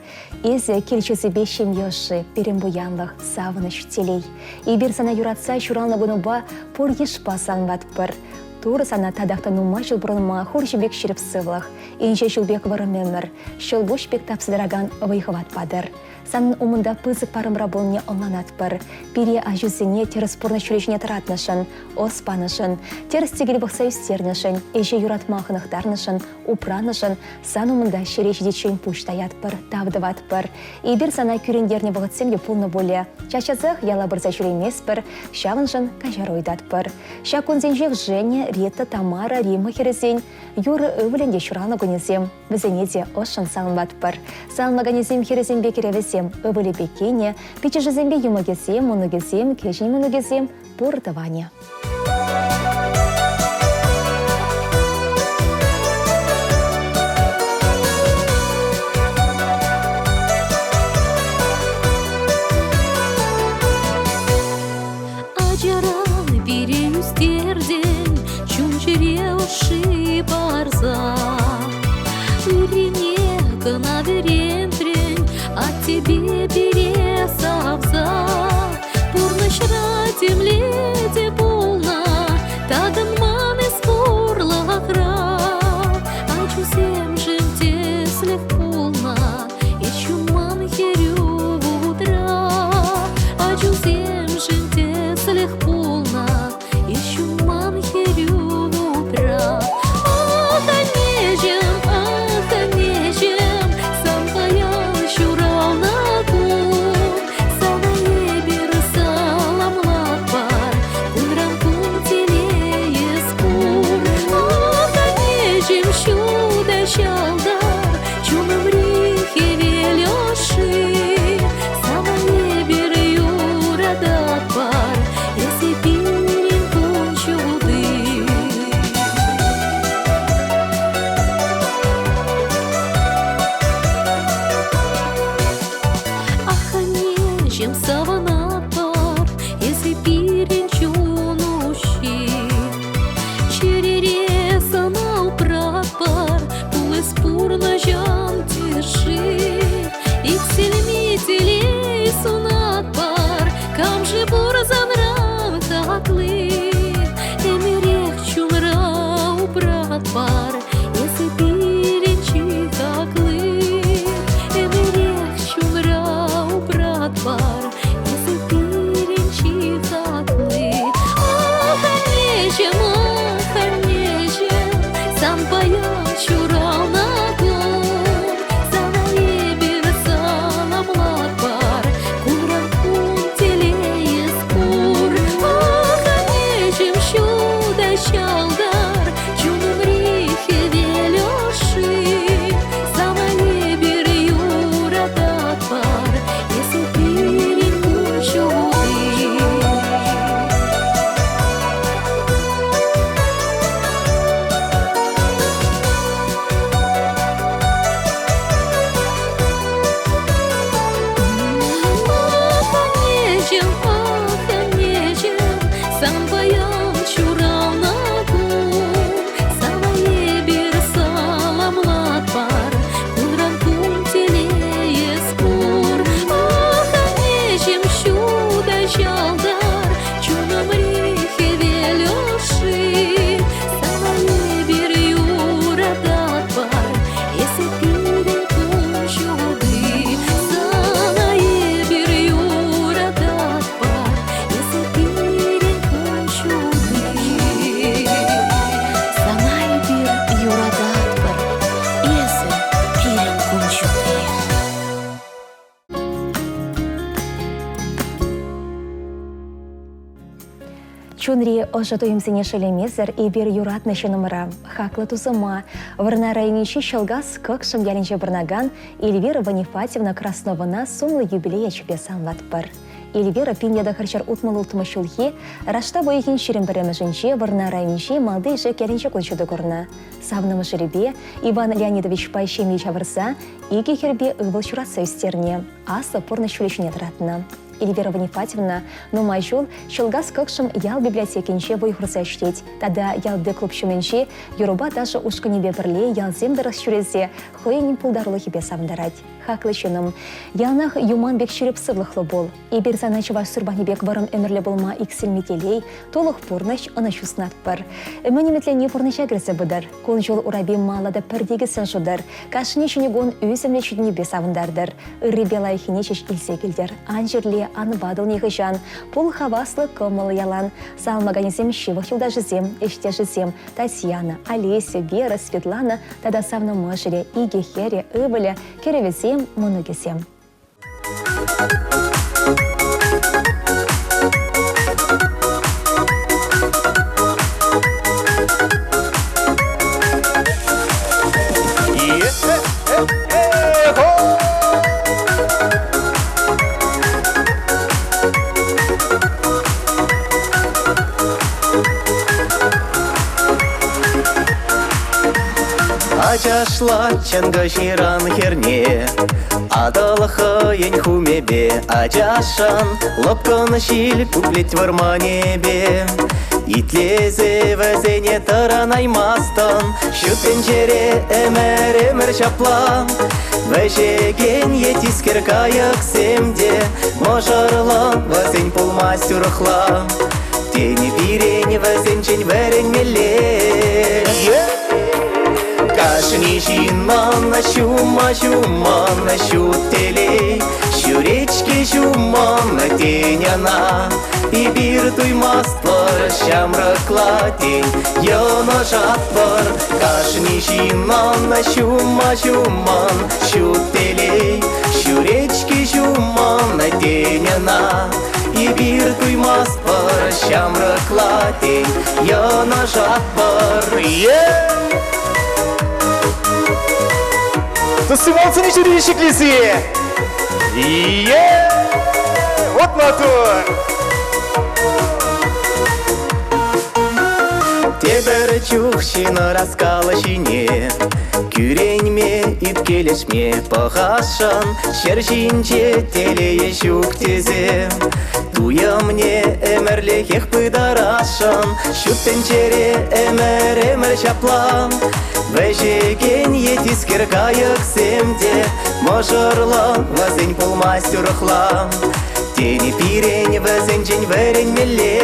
Эсӗ кил-чысӗпе ҫемье ӑшши, пирӗн пуянлӑх, савӑнӑҫ, телей. Эпир сана юратса ҫуралнӑ кунупа пур йышпа саламлатпӑр. Турӑ сана татах та нумай ҫул пурӑнма хурҫӑ пек ҫирӗп сывлӑх, инҫе ҫул пек вӑрӑм ӗмӗр, ҫӑлкуҫ пек тапса тӑракан вӑй-хӑват патӑр. Санӑн умӑнта пысӑк парӑмра пулнине ӑнланатпӑр. Пире аҫусене тӗрӗс пурнӑҫ ҫулӗ ҫине тӑратнӑшӑн, ӑс панӑшӑн, тӗрӗс-тӗкел пӑхса ӳстернӗшӗн, ӗҫе юратма хӑнӑхтарнӑшӑн, упранӑшӑн сан умӑнта ҫӗре ҫитиччен пуҫ таятпӑр, тав тӑватпӑр. Эпир сана кӳрентернӗ вӑхӑтсем те пулнӑ пулӗ. Час-часах яла пырса ҫӳрейместпӗр, ҫавӑншӑн каҫару ыйтатпӑр. Ҫак кунсенчех Женя, Рита, Тамара, Рима хӗрӗсен, Юра ывӑлӗн те ҫуралнӑ кунӗсем. Вӗсене те ӑшшӑн саламлатпӑр. Саламлаканӗсем хӗрӗсемпе кӗрӗвӗсем, ывӑлӗпе кинӗ, пиччӗшӗсемпе йӑмӑкӗсем, мӑнукӗсем, кӗҫӗн мӑнукӗсем, пур тӑванӗ. Ачаран пире ӳстертӗн, чун-чӗре ӑшши парса. Ыррине кӑна вӗрентрӗн, аттепе пире савса. Пурнӑҫра темле те пулнӑ, такӑнман эс пурлӑхра. Ачусемшӗн тӗслӗх пулнӑ, эс ҫунман хӗрӳ вутра. Ачусемшӗн тӗслӗх пулнӑ, эс ҫунман хӗрӳ вутра. Ах, аннеҫӗм, ах, аннеҫӗм, сан паян ҫуралнӑ кун. Сана эпир саламлатпӑр, кунран-кун телейӗс пур. Ах, аннеҫӗм, ҫутӑ ҫӑлтӑр, чунӑмри хӗвел ӑшши. Сана эпир юрататпӑр, эсӗ пирӗн кун ҫути. Ах, аннеҫӗм, савӑнатпӑр, эсӗ пирӗн чун уҫҫи. Чӗрере сана упратпӑр, пулас пурнӑҫӑн тӗшши. Иксӗлми телей сунатпӑр, кам-ши пур санран хакли? Ӗмӗрех чунра упратпӑр, эсӗ пирӗн чи хакли. Ӗмӗрех чунра упратпӑр, эсӗ пирӗн чи хакли. Ах, аннеҫӗм, ах, аннеҫӗм, сан паян ҫуралнӑ кун. Сана эпир саламлатпӑр, кунран-кун телейӗс пур. Ах, аннеҫӗм, ҫутӑ ҫӑлтӑр, чунӑмри хӗвел. Чунри ӑшӑ туйӑмсене шеллемесӗр эпир юратнӑ ҫыннӑмӑра, хаклӑ тусӑма, Вӑрнар районӗнчи Ҫӑлкас Кӑкшӑм ялӗнче пурӑнакан Эльвира Вонифатьевна Красновӑна сумлӑ юбилей ячӗпе саламлатпӑр. Эльвира 1966 ҫулхи раштав уйӑхӗн 21-мӗшӗнче Вӑрнар районӗнчи Малти Ишек ялӗнче кун ҫути курнӑ. Савнӑ мӑшӑрӗпе Иван Леонидовичпа ҫемье ҫавӑрса икӗ хӗрпе ывӑл ҫуратса ӳстернӗ, аслӑ пурнӑҫ ҫулӗ ҫине тӑратнӑ. Эльвира Вонифатьевна нумай ҫул Ҫӑлкас Кӑкшӑм ял библиотекинче вӑй хурса ӗҫлет тата ялти клуб ҫумӗнчи юрӑпа ташӑ ушкӑнӗпе пӗрле ялсем тӑрӑх ҫӳресе хӑйӗн пултарулӑхӗпе савӑнтарать. Хаклӑ ҫыннӑм, яланах юман пек ҫирӗп сывлӑхлӑ пул. Эпир сана чӑваш сурпанӗ пек вӑрӑм ӗмӗрлӗ пулма иксӗлми телей, тулӑх пурнӑҫ, ӑнӑҫу сунатпӑр. Мӗн ӗмӗтленни пурнӑҫа кӗрсе пытӑр. Кун-ҫул урапи малла та пӗр тикӗссӗн шутӑр. Кашни ҫӗнӗ кун ӳсӗмлӗ ҫитӗнӳпе савӑнтартӑр. Ыррипе лайӑххине ҫеҫ илсе килтӗр. Ан чирле, ан ватӑл нихӑҫан. Пул хаваслӑ, кӑмӑллӑ ялан. Саламлаканӗсем ҫывӑх юлташӗсем, ӗҫтешӗсем Татьяна, Олеся, Вера, Светлана тата савнӑ мӑшӑрӗ, икӗ хӗрӗ, ывӑлӗ, кӗрӗвӗсем, мӑнукӗсем. Ачашлать чӑнкӑ ҫыран хӗрне, Атӑл хӑйӗн хумӗпе ачашӑн лӑпкӑн ҫил пуплет вӑрманӗпе. Итлесе вӗсене тӑранаймастӑн, ҫут тӗнчере ӗмӗр-ӗмӗр ҫапла. Вӗҫекен е тискер кайӑксем те мӑшӑрлӑ вӗсен пулмасть урӑхла. Тени пирӗн вӗсенчен вӗренмелле. Кашни ҫыннӑн ҫума ҫумӑн ҫут телей, Ҫӳрет-ҫке ҫумӑн тен ӑна. Эпир туймастпӑр ҫамрӑкла тен, йӑнӑшатпӑр. Кашни ҫыннӑн ҫума ҫумӑн ҫут телей, Ҫӳрет-ҫке ҫумӑн тен ӑна. Эпир туймастпӑр ҫамрӑкла тен, йӑнӑшатпӑр. Тусималсене ҫӳрен ҫӗклесе. Е! Вот маттур! Тепӗр чух ҫын ӑраскал ҫине кӳренме, ӳпкелешме пӑхасшӑн ҫӗр ҫинче телейӗ ҫук тесе. Туйӑмне ӗмӗрлӗхех пытарасшӑн ҫут тӗнчере ӗмӗр-ӗмӗр ҫапла. Вӗҫекен е тискер кайӑксем те мӑшӑрлӑ вӗсен пулмасть урӑхла. Тени пирӗн вӗсенчен вӗренмелле.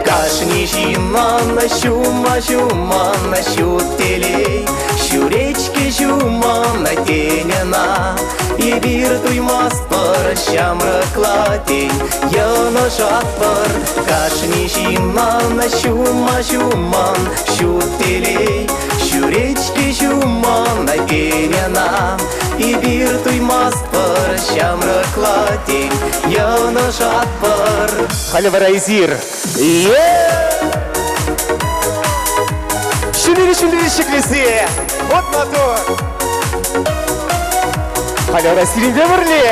Кашни ҫыннӑн ҫума ҫумӑн ҫут телей, Ҫӳрет-ҫке ҫумӑн тен ӑна. Эпир туймастпӑр ҫамрӑкла тен, йӑнӑшатпӑр. Кашни ҫыннӑн ҫума ҫумӑн ҫут телей, Ҫӳрет-ҫке ҫумӑн тен ӑна. Эпир туймастпӑр ҫамрӑкла тен, йӑнӑшатпӑр. Халӗ вара эсир Ҫӳллӗ ҫӳллӗ ҫӗклесе вот маттур! Халӗ вара сирӗнпе пӗрле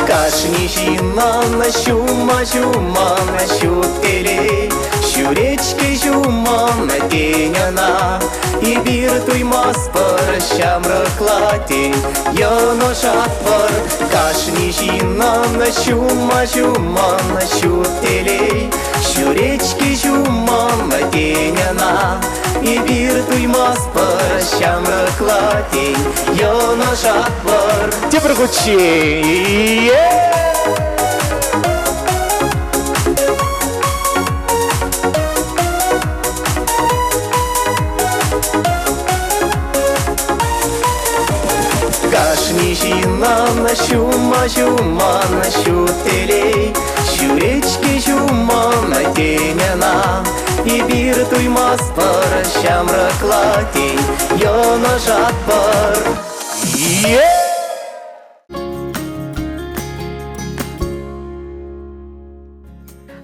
Кашни ҫыннӑн ҫума ҫумӑн ҫут телей, Ҫӳрет-ҫке ҫумӑн тен ӑна. Эпир туймастпӑр ҫамрӑкла тен, йӑнӑшатпӑр. Кашни ҫыннӑн ҫума ҫумӑн ҫут телей, Ҫӳрет-ҫке ҫумӑн тен ӑна. Эпир туймастпӑр ҫамрӑкла тен, йӑнӑшатпӑр. Тепӗр хутчен. Кашни ҫыннӑн ҫума ҫумӑн ҫут телей, Ҫӳрет-ҫке ҫумӑн тен ӑна. Эпир туймастпӑр ҫамрӑкла тен, йӑнӑшатпӑр.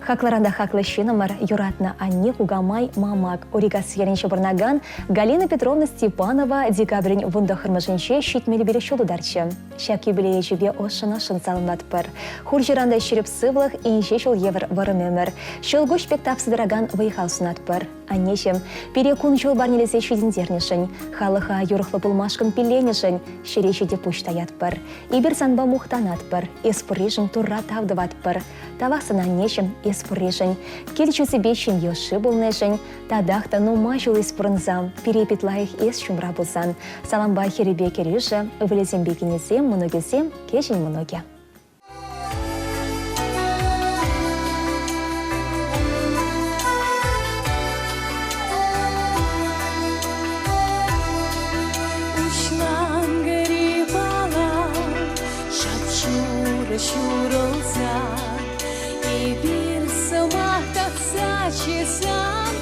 Хаклӑран та хаклӑ ҫыннӑмӑр, юратнӑ анне, кукамай, мамак, Орикасси ялӗнче пурӑнакан Галина Петровна Степанова декабрӗн вунтӑххӑрмӗшӗнче 75 ҫул тутарчӗ. Ҫак юбилей ячӗпе ӑшшӑн-ӑшшӑн саламлатпӑр. Хурҫӑран та ҫирӗп сывлӑх, инҫе ҫул евӗр вӑрӑм ӗмӗр, ҫӑлкуҫ пек тапса тӑракан вӑй-хал сунатпӑр. Аннеҫӗм, пире кун-ҫул парнелесе ҫитӗнтернӗшӗн, халӑха юрӑхлӑ пулмашкӑн пилленӗшӗн ҫӗре ҫити пуҫ таятпӑр. Эпир санпа мухтанатпӑр, эс пурришӗн Турра тав тӑватпӑр. Тавах сана, аннеҫӗм, эс пурришӗн, кил чысӗпе ҫемье ӑшши пулнишӗн, татах та нумай ҫул эс пурӑнсан, пире пит лайӑх эс ҫумра пулсан. Салампа хӗрӗпе кӗрӳшӗ, ывӑлӗсемпе кинӗсем, мӑнукӗсем, кӗҫӗн мӑнукӗ. Уҫланкӑри палан шап-шурӑ ҫурӑлса эпир сӑмах татса чысан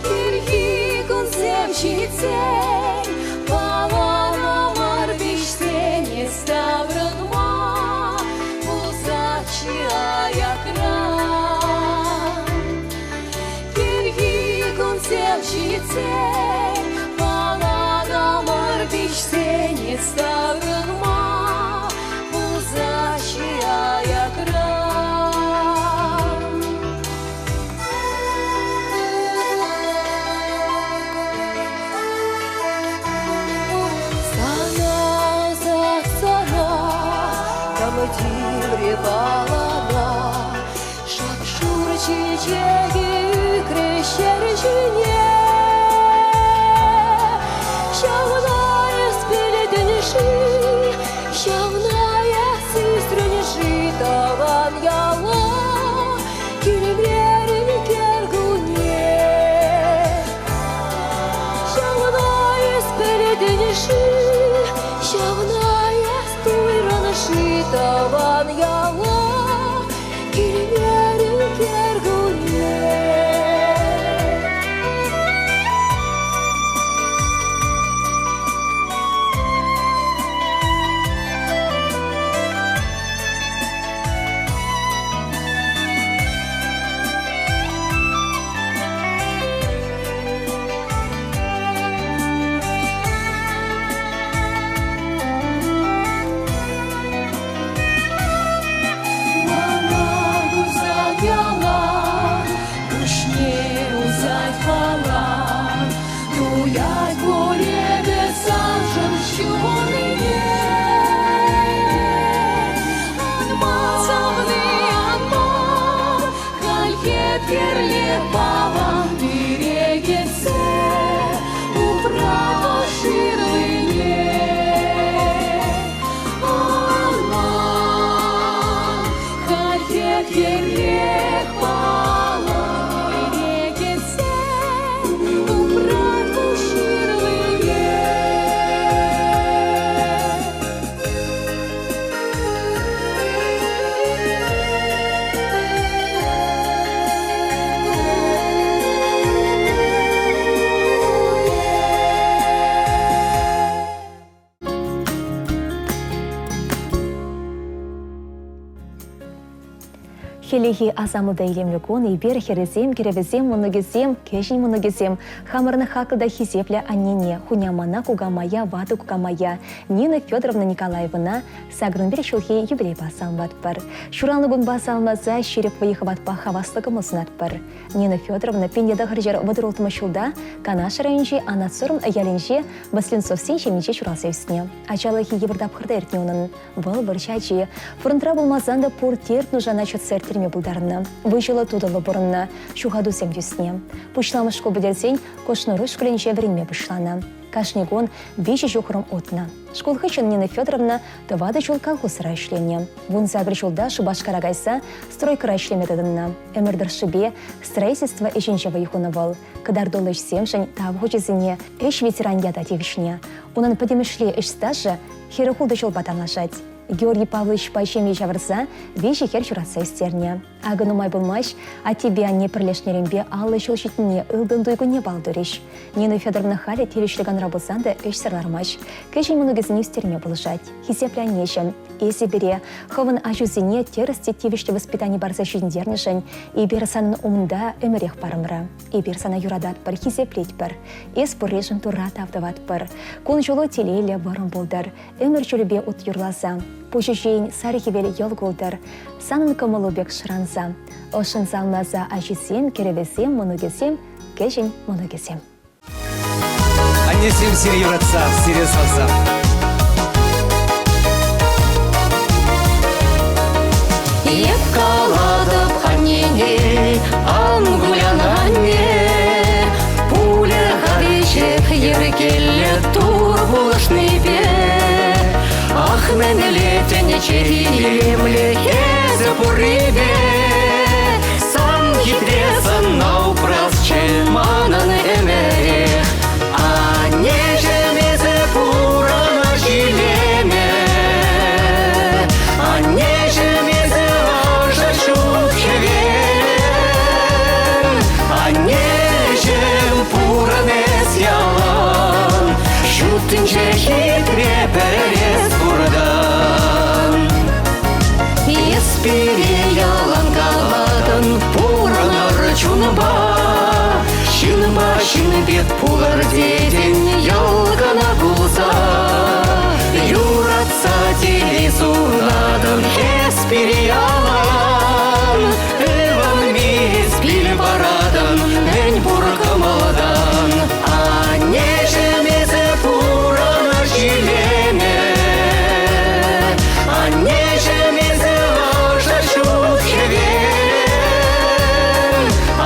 Кӗрхи кунсем ҫитсен паланӑмӑр пиҫсен эс таврӑнма пулсаччӗ аякра. Кӗрхи кунсем ҫитсен паланӑмӑр пиҫсен эс таврӑнма пулсаччӗ аякра. Сана сана кам тиврӗ палана Шап-шур чечекӗ ӳкрӗ ҫӗр ҫине. Ҫавна эс пӗлетӗн-ши, ҫавна эс сисрӗн-ши тӑван яла килмерӗн кӗркунне. Ҫавна эс пӗлетӗн-ши, ҫавна эс туйрӑн-ши тӑван яла килмерӗн кӗркунне. Мана тусан ялан, куҫне усать палан, туять пуль эпӗ саншӑн ҫуннине. Ан ман, савни, ан ман, халь еткерле палан пире кӗтсе упрама ҫырлине. Ан халь еткерлех палан пире кӗтсе упрама ҫырлине. Хӗллехи асамлӑ та илемлӗ кун эпир хӗрӗсем, кӗрӗвӗсем, мӑнукӗсем, кӗҫӗн мӑнукӗсем хамӑрӑн хаклӑ та хисеплӗ аннене, хунямана, кукамая, ватӑ кукамая Нина Федоровна Николаевӑна 81 ҫулхи юбилейпа саламлатпӑр. Ҫуралнӑ кунпа саламласа ҫирӗп вӑй-хӑватпа хаваслӑ кӑмӑл сунатпӑр. Нина Федоровна 1936 ҫулта Канаш районӗнчи Анат Сурӑм ялӗнче Васленцовсен ҫемйинче ҫуралса ӳснӗ. Ачалӑхӗ йывӑр тапхӑрта иртнӗ унӑн. Вӑл вӑрҫӑ ачи. Фронтра пулмасан та пур терт нушана чӑтса ирттерме пултарнӑ. Выҫӑллӑ-тутӑллӑ пурӑннӑ, ҫухатусем тӳснӗ. Пуҫламӑш шкул пӗтерсен Кошнуруй шкулӗнче вӗренме пуҫланӑ. Кашни кун виҫӗ ҫухрӑм утнӑ. Шкул хыҫҫӑн Нина Федоровна тӑватӑ ҫул колхозра ӗҫленӗ. 18 ҫулта Шупашкара кайса стройкӑра ӗҫлеме тытӑннӑ. Ӗмӗр тӑршшӗпе строительство ӗҫӗнче вӑй хунӑ вӑл. Кӑтартуллӑ ӗҫсемшӗн тав хучӗсене ӗҫ ветеран ята тивӗҫнӗ. Унӑн пӗтӗмӗшле ӗҫ стажӗ 46 ҫулпа танлашать. Георгий Павловичпа ҫемье ҫавӑрса виҫӗ хӗр ҫуратса ӳстернӗ. Акӑ нумай пулмасть аттепе анне пӗрлешнӗренпе 50 ҫул ҫитнине ылтӑн туй кунне паллӑ турӗҫ. Нина Федоровна халӗ тивӗҫлӗ канра пулсан та ӗҫсӗр лармасть. Кӗҫӗн мӑнукӗсене ӳстерме пулӑшать. Хисеплӗ аннеҫӗм. Эсӗ пире хӑвӑн ачусене тӗрӗс те тивӗҫлӗ воспитани парса ҫитӗнтернӗшӗн эпир санӑн умӑнта ӗмӗрех парӑмра. Эпир сана юрататпӑр, хисеплетпӗр. Эс пурришӗн Турра тав тӑватпӑр. Кун-ҫулу телейлӗ вӑрӑм пултӑр. Ӗмӗр ҫулӗпе ут юрласа, пуҫӗ ҫийӗн сар хӗвел йӑл култӑр. Санӑн кӑмӑлу пек шӑранса, ӑшшӑн салмласа ачисем, кӗрӗвӗсем, мӑнукӗсем, кӗҫӗн мӑнукӗсем. Аннесем сире юратса, сире савса. Эп калатӑп аннене, ан кулян, анне. Пулӗ-ха веҫех йӗркеллӗ Тур пулӑшнипе. Ах, мӗнле тӗнче илемлӗ эсӗ пуррипе. Сан хитре сӑнна упрасчӗ манӑн ӗмӗрех. Аннеҫӗм, эсӗ пурӑнӑҫ илемӗ. Аннеҫӗм, эсӗ ӑшӑ ҫут хӗвел. Аннеҫӗм, пурӑн эс ялан. Ҫут тӗнче хитре пӗрес пуртан. Эс пире ялан калатӑн, пурӑнӑр чунпа. Ҫынпа ҫын пек пулӑр тетӗн, йӑл кӑна пулса. Юратса телей сунатӑн, эс пире ялан. Ывӑнми эс пил паратӑн, мӗн пур кӑмӑлтан. Аннеҫӗм, эсӗ пурӑнӑҫ илемӗ. Аннеҫӗм, эсӗ ӑшӑ ҫут хӗвел.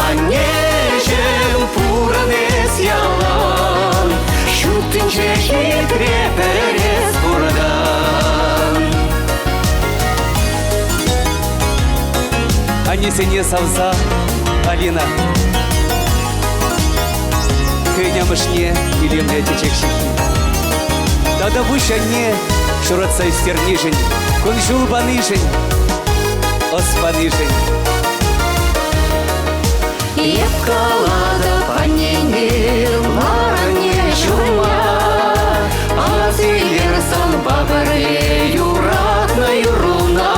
Аннеҫӗм, пурӑн эс ялан. Ҫут тӗнче хитре пӗр эс пуртан. Аннесене савса Алина хӑйӗн амӑшне илемлӗ чечек ҫыххи. Тата пуҫ анне ҫуратса ӳстернишӗн, кун-ҫул панишӗн, ӑс панишӗн. Эп калатӑп аннене, лар анне ҫумма, Ас илер санпа пӗрле юратнӑ юрруна.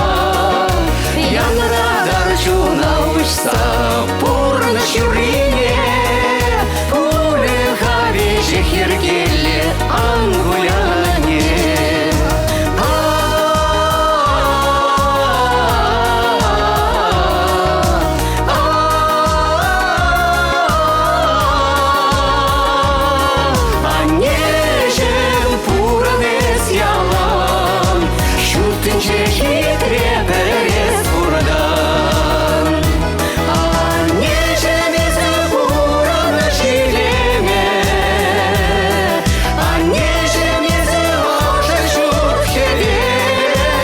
Янратар чуна уҫса пурнӑҫ юррине, Пулӗ-ха веҫех йӗркеллӗ, ан кулян, анне. Аннеҫӗм, пурӑн эс ялан, Ҫут тӗнче хитре пӗр эс пуртан. Аннеҫӗм, эсӗ пурӑнӑҫ илемӗ, Аннеҫӗм, эсӗ ӑшӑ ҫут хӗвел.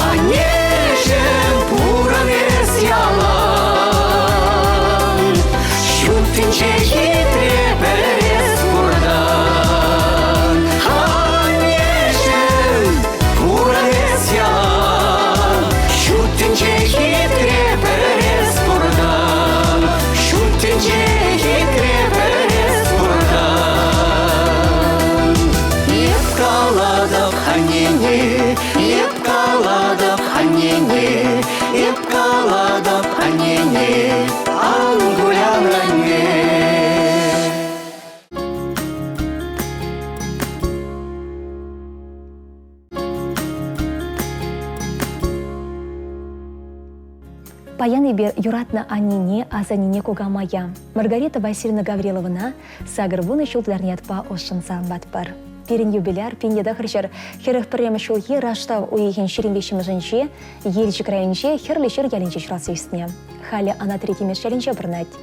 Аннеҫӗм, пурӑн эс ялан, Ҫут тӗнче хитре пӗр эс пуртан. Аннеҫӗм, пурӑн эс ялан, Ҫут тӗнче хитре пӗр эс пуртан. Ҫут тӗнче хитре пӗр эс пуртан. Эп калатӑп аннене, эп калатӑп аннене, эп калатӑп аннене, ан кулян, анне. Паян эпир юратнӑ аннене, асаннене кукамая Маргарита Васильевна Гавриловӑна 80 ҫул тултарни ятпа ӑшшӑн саламлатпӑр. Пирӗн юбиляр 1941 ҫулхи раштав уйӑхӗн 25-мӗшӗнче Елчӗк районӗнче Хӗрлӗ Ҫыр ялӗнче ҫуралса ӳснӗ. Халӗ Анатри Тимеш ялӗнче пурӑнать.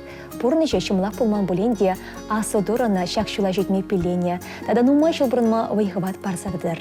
Пурнӑҫӗ ҫӑмӑлах пулман пулин те Аслӑ Турӑ ӑна ҫак ҫула ҫитме пилленӗ тата нумай ҫул пурӑнма вӑй-хӑват парса тӑтӑр.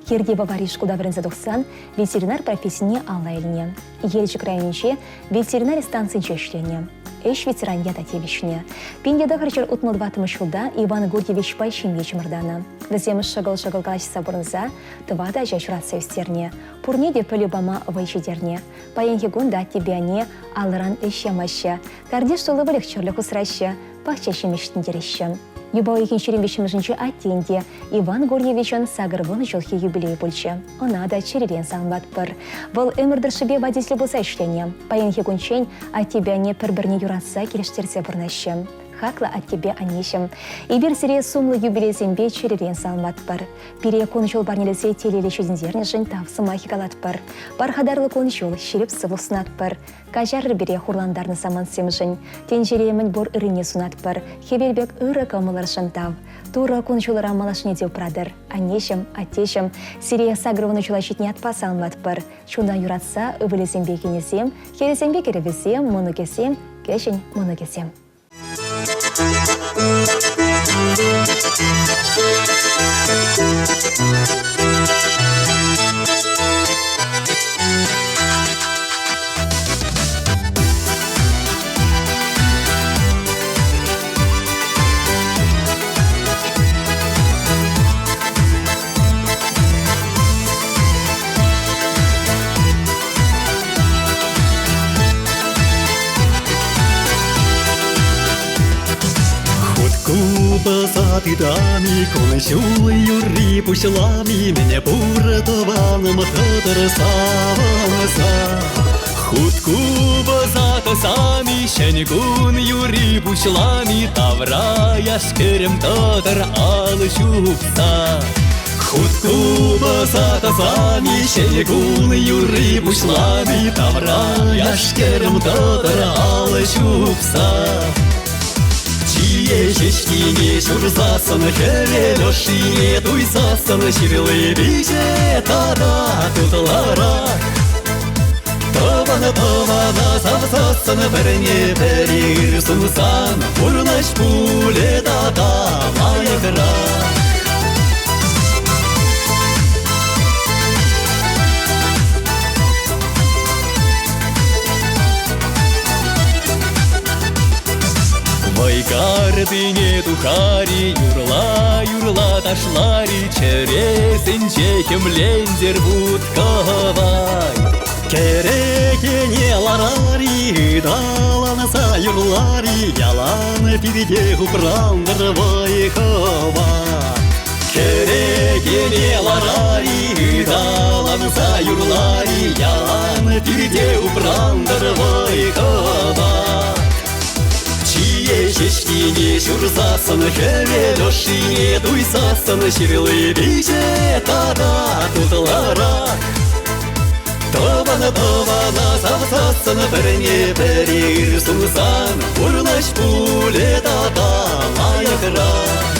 Хирти Пӑвари шкулта вӗренсе тухсан ветеринар профессине алла илнӗ. Елчӗк районӗнче ветеринари станцинче ӗҫленӗ. Ӗҫ ветеранӗ ята тивӗҫнӗ. 1964 ҫулта Иван Гурьевичпа ҫемье чӑмӑртанӑ. Вӗсем шӑкӑл-шӑкӑл калаҫса пурӑнса тӑватӑ ача ҫуратса ӳстернӗ. Пурне те пӗлӳ пама вӑй ҫитернӗ. Паянхи кун та аттепе анне алӑран ӗҫ ямаҫҫӗ. Картиш тулли выльӑх-чӗрлӗх усраҫҫӗ, пахча ҫимӗҫ ҫитӗнтереҫҫӗ. Юпа уйӑхӗн 23-мӗшӗнче аттен те Иван Гурьевичӑн 80 ҫулхи юбилей пулчӗ. Ӑна та чӗререн саламлатпӑр. Вӑл ӗмӗр тӑршшӗпе водитель пулса ӗҫленӗ. Паянхи кунччен аттепе анне пӗр-пӗрне юратса килӗштерсе пурӑнаҫҫӗ. Хаклӑ аттепе аннеҫӗм, эпир сире сумлӑ юбилейсемпе чӗререн саламлатпӑр. Пире кун-ҫул парнелесе телейлӗ ҫитӗнтернӗшӗн тав сӑмахӗ калатпӑр. Пархатарлӑ кун-ҫул, ҫирӗп сывлӑх сунатпӑр. Каҫарӑр пире хурлантарнӑ самантсемшӗн. Тӗнчере мӗнпур ыррине сунатпӑр. Хӗвел пек ырӑ кӑмӑлӑршӑн тав. Турӑ кун-ҫулӑра малашне те упратӑр. Аннеҫӗм, аттеҫӗм, сире 80 ҫула ҫитнӗ ятпа саламлатпӑр. Чуна юратса ывӑлӗсемпе кинӗсем, хӗрӗсемпе кӗрӗвӗсем, мӑнукӗсем, кӗҫӗн мӑнукӗсем. Хут купӑса тытами, кун-ҫул юрри пуҫлами, мӗне пур тӑванӑм тӑтӑр савӑнса. Хут купӑса тӑсами, ҫӗн кун юрри пуҫлами, тавра яш-кӗрӗм тӑтӑр алӑ ҫупса. Хут купӑса тӑсами, ҫӗнӗ кун юрри пуҫлами, тавра яш-кӗрӗм тӑтӑр алӑ ҫупса. Чие ҫеҫкине ҫурсассӑн, хӗвел ӑшшине туйсассӑн, ҫырли пиҫе тата тутларах. Тӑван тӑвана савсассӑн, пӗрне пӗри ыр сунсан, пурнӑҫ пулӗ тата лайӑхрах. Вӑйкартине тухари, юрла-юрла ташлари, чӗресенче хӗмлентер вут-кӑвай. Кӗрекене ларари, ыталанса юрлари, ялан пирте упрантӑр вӑй-хӑват. Кӗрекене ларари, ыталанса юрлари, ялан пирте упрантӑр вӑй-хӑват. Чие ҫеҫкине ҫурсассӑн, хӗвел ӑшшине туйсассӑн, ҫырли пиҫе тата тутларах. Тӑван тӑвана савсассӑн, пӗрне пӗри ыр сунсан, пурнӑҫ пулӗ тата лайӑхрах.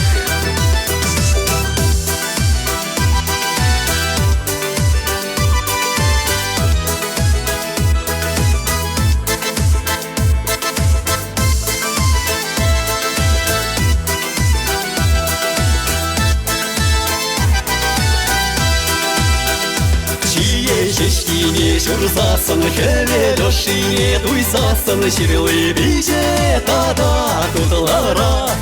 Чие ҫеҫкине ҫурсассӑн, хӗвел ӑшшине туйсассӑн, ҫырли пиҫе тата тутларах.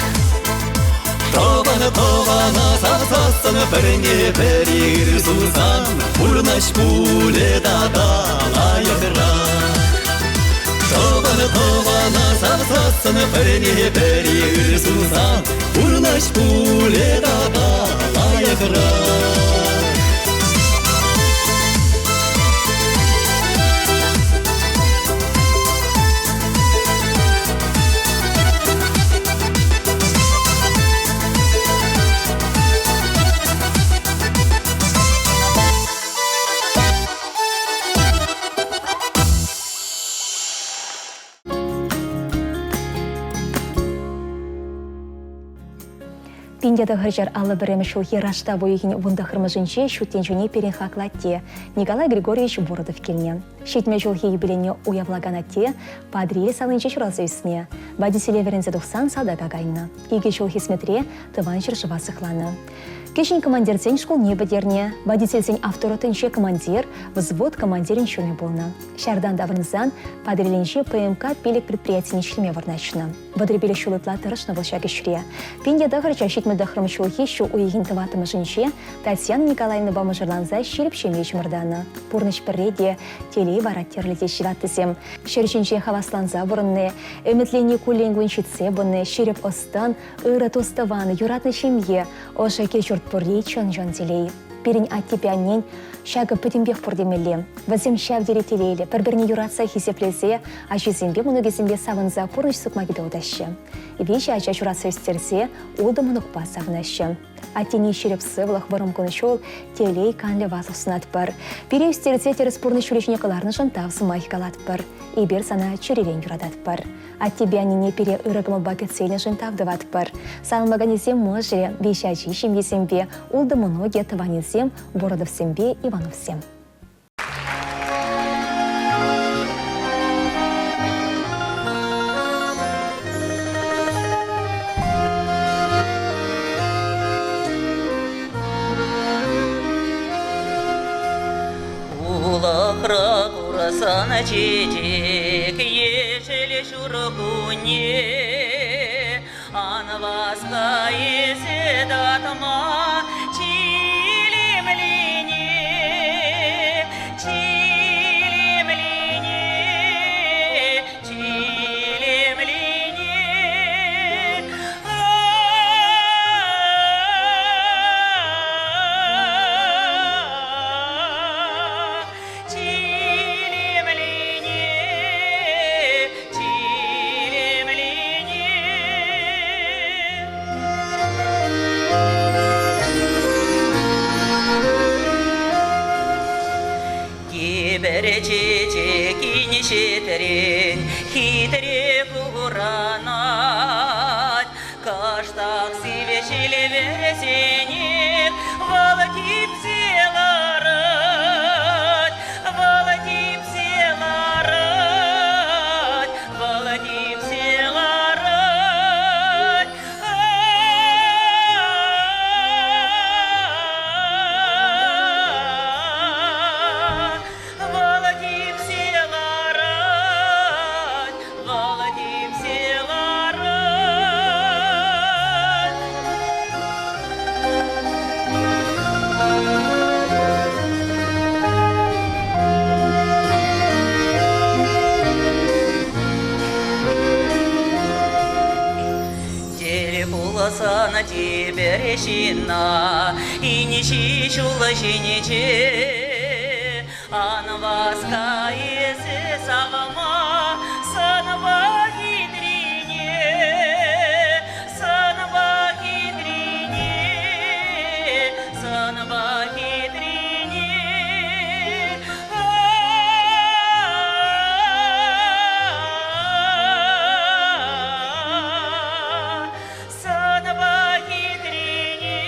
Тӑван тӑвана савсассӑн, пӗрне пӗри ыр сунсан, пурнӑҫ пулӗ тата лайӑхрах. Тӑван тӑвана савсассӑн, пӗрне пӗри ыр сунсан, пурнӑҫ пулӗ тата лайӑхрах. Пинте тӑхӑрҫӗр аллӑ пӗрремӗш ҫулхи раштав уйӑхӗн вунтӑххӑрмӗшӗнче ҫут тӗнчене пирӗн хаклӑ атте Николай Григорьевич Бородов килнӗ. Ҫитмӗл ҫулхи юбилейне уявлакан атте Патӑрьел салинче ҫуралса ӳснӗ. Водителе вӗренсе тухсан салтака кайнӑ. Икӗ ҫул хӗсметре Тӑван ҫӗршыва сыхланӑ. Кӗҫӗн командирсен шкулне пӗтернӗ, водительсен авторотинче командир, взвод командирӗн ҫумӗ пулнӑ. Ҫартан таврӑнсан Патӑрьелӗнчи ПМК пилӗк предприятине ӗҫлеме вырнаҫнӑ. Вӑтӑр ҫул ытла тӑрӑшнӑ вӑл ҫак ӗҫре. Пин те тӑхӑрча ҫитмӗл тӑхрӑм ҫулхи ҫу уйӑхӗн тӑваттӑмӗшӗнче Татьяна Николаевнӑпа мӑшӑрланса ҫирӗп ҫемье чӑмӑртанӑ. Пурнӑҫ пӗрре те, телей вара тӗрлӗ теҫҫӗ ваттисем. Ҫӗр ҫинче хавасланса пурӑнни, ӗмӗтленни куллен-кун ҫитсе пыни, ҫирӗп ӑс-тӑн, ырӑ тус-тӑван, юратнӑ ҫемье, ӑшӑ кил-ҫурт пурри чӑн-чӑн телей. Пирӗн аттепе аннен ҫакӑ пӗтӗмпех пур темелле. Вӗсем ҫав тери телейлӗ, пӗр-пӗрне юратса хисеплесе, ачисемпе мӑнукӗсемпе савӑнса пурнӑҫ сукмакӗпе утаҫҫӗ. Виҫӗ ача ҫуратса ӳстерсе ултӑ мӑнукпа савӑнаҫҫӗ. Аттене ҫирӗп сывлӑх, вӑрӑм кун-ҫул, телей, канлӗ ватлӑх сунатпӑр. Пире ӳстерсе тӗрӗс пурнӑҫ ҫулӗ ҫине кӑларнӑшӑн тав сӑмахӗ калатпӑр. Эпир сана чӗререн юрататпӑр. Аттепе аннене пире ырӑ кӑмӑлпа кӗтсе илнӗшӗн тав тӑватпӑр. Саламлаканӗсем мӑшӑрӗ, виҫ ачи ҫемйисемпе, ултӑ мӑнукӗ, тӑванӗсем, Бородовсемпе Ивановсем. Улӑхра курсан чечек ешӗл ҫуркунне Ан васка эсӗ татма чилемлине, чилемлине, чилемлине. Чилемлине, чилемлине. Тепӗр чечек инҫетрен хитре куранать. Кӑштах сивӗ ҫил вӗрсенех вӑл типсе ларать, вӑл типсе ларать, вӑл типсе ларать. Вӑл типсе ларать, вӑл типсе ларать. Тел пулсан тепӗр ҫынна инҫе ҫул ҫинче Ан васка эсӗ савма санпа хитрине, санпа хитрине, санпа хитрине. Санпа хитрине,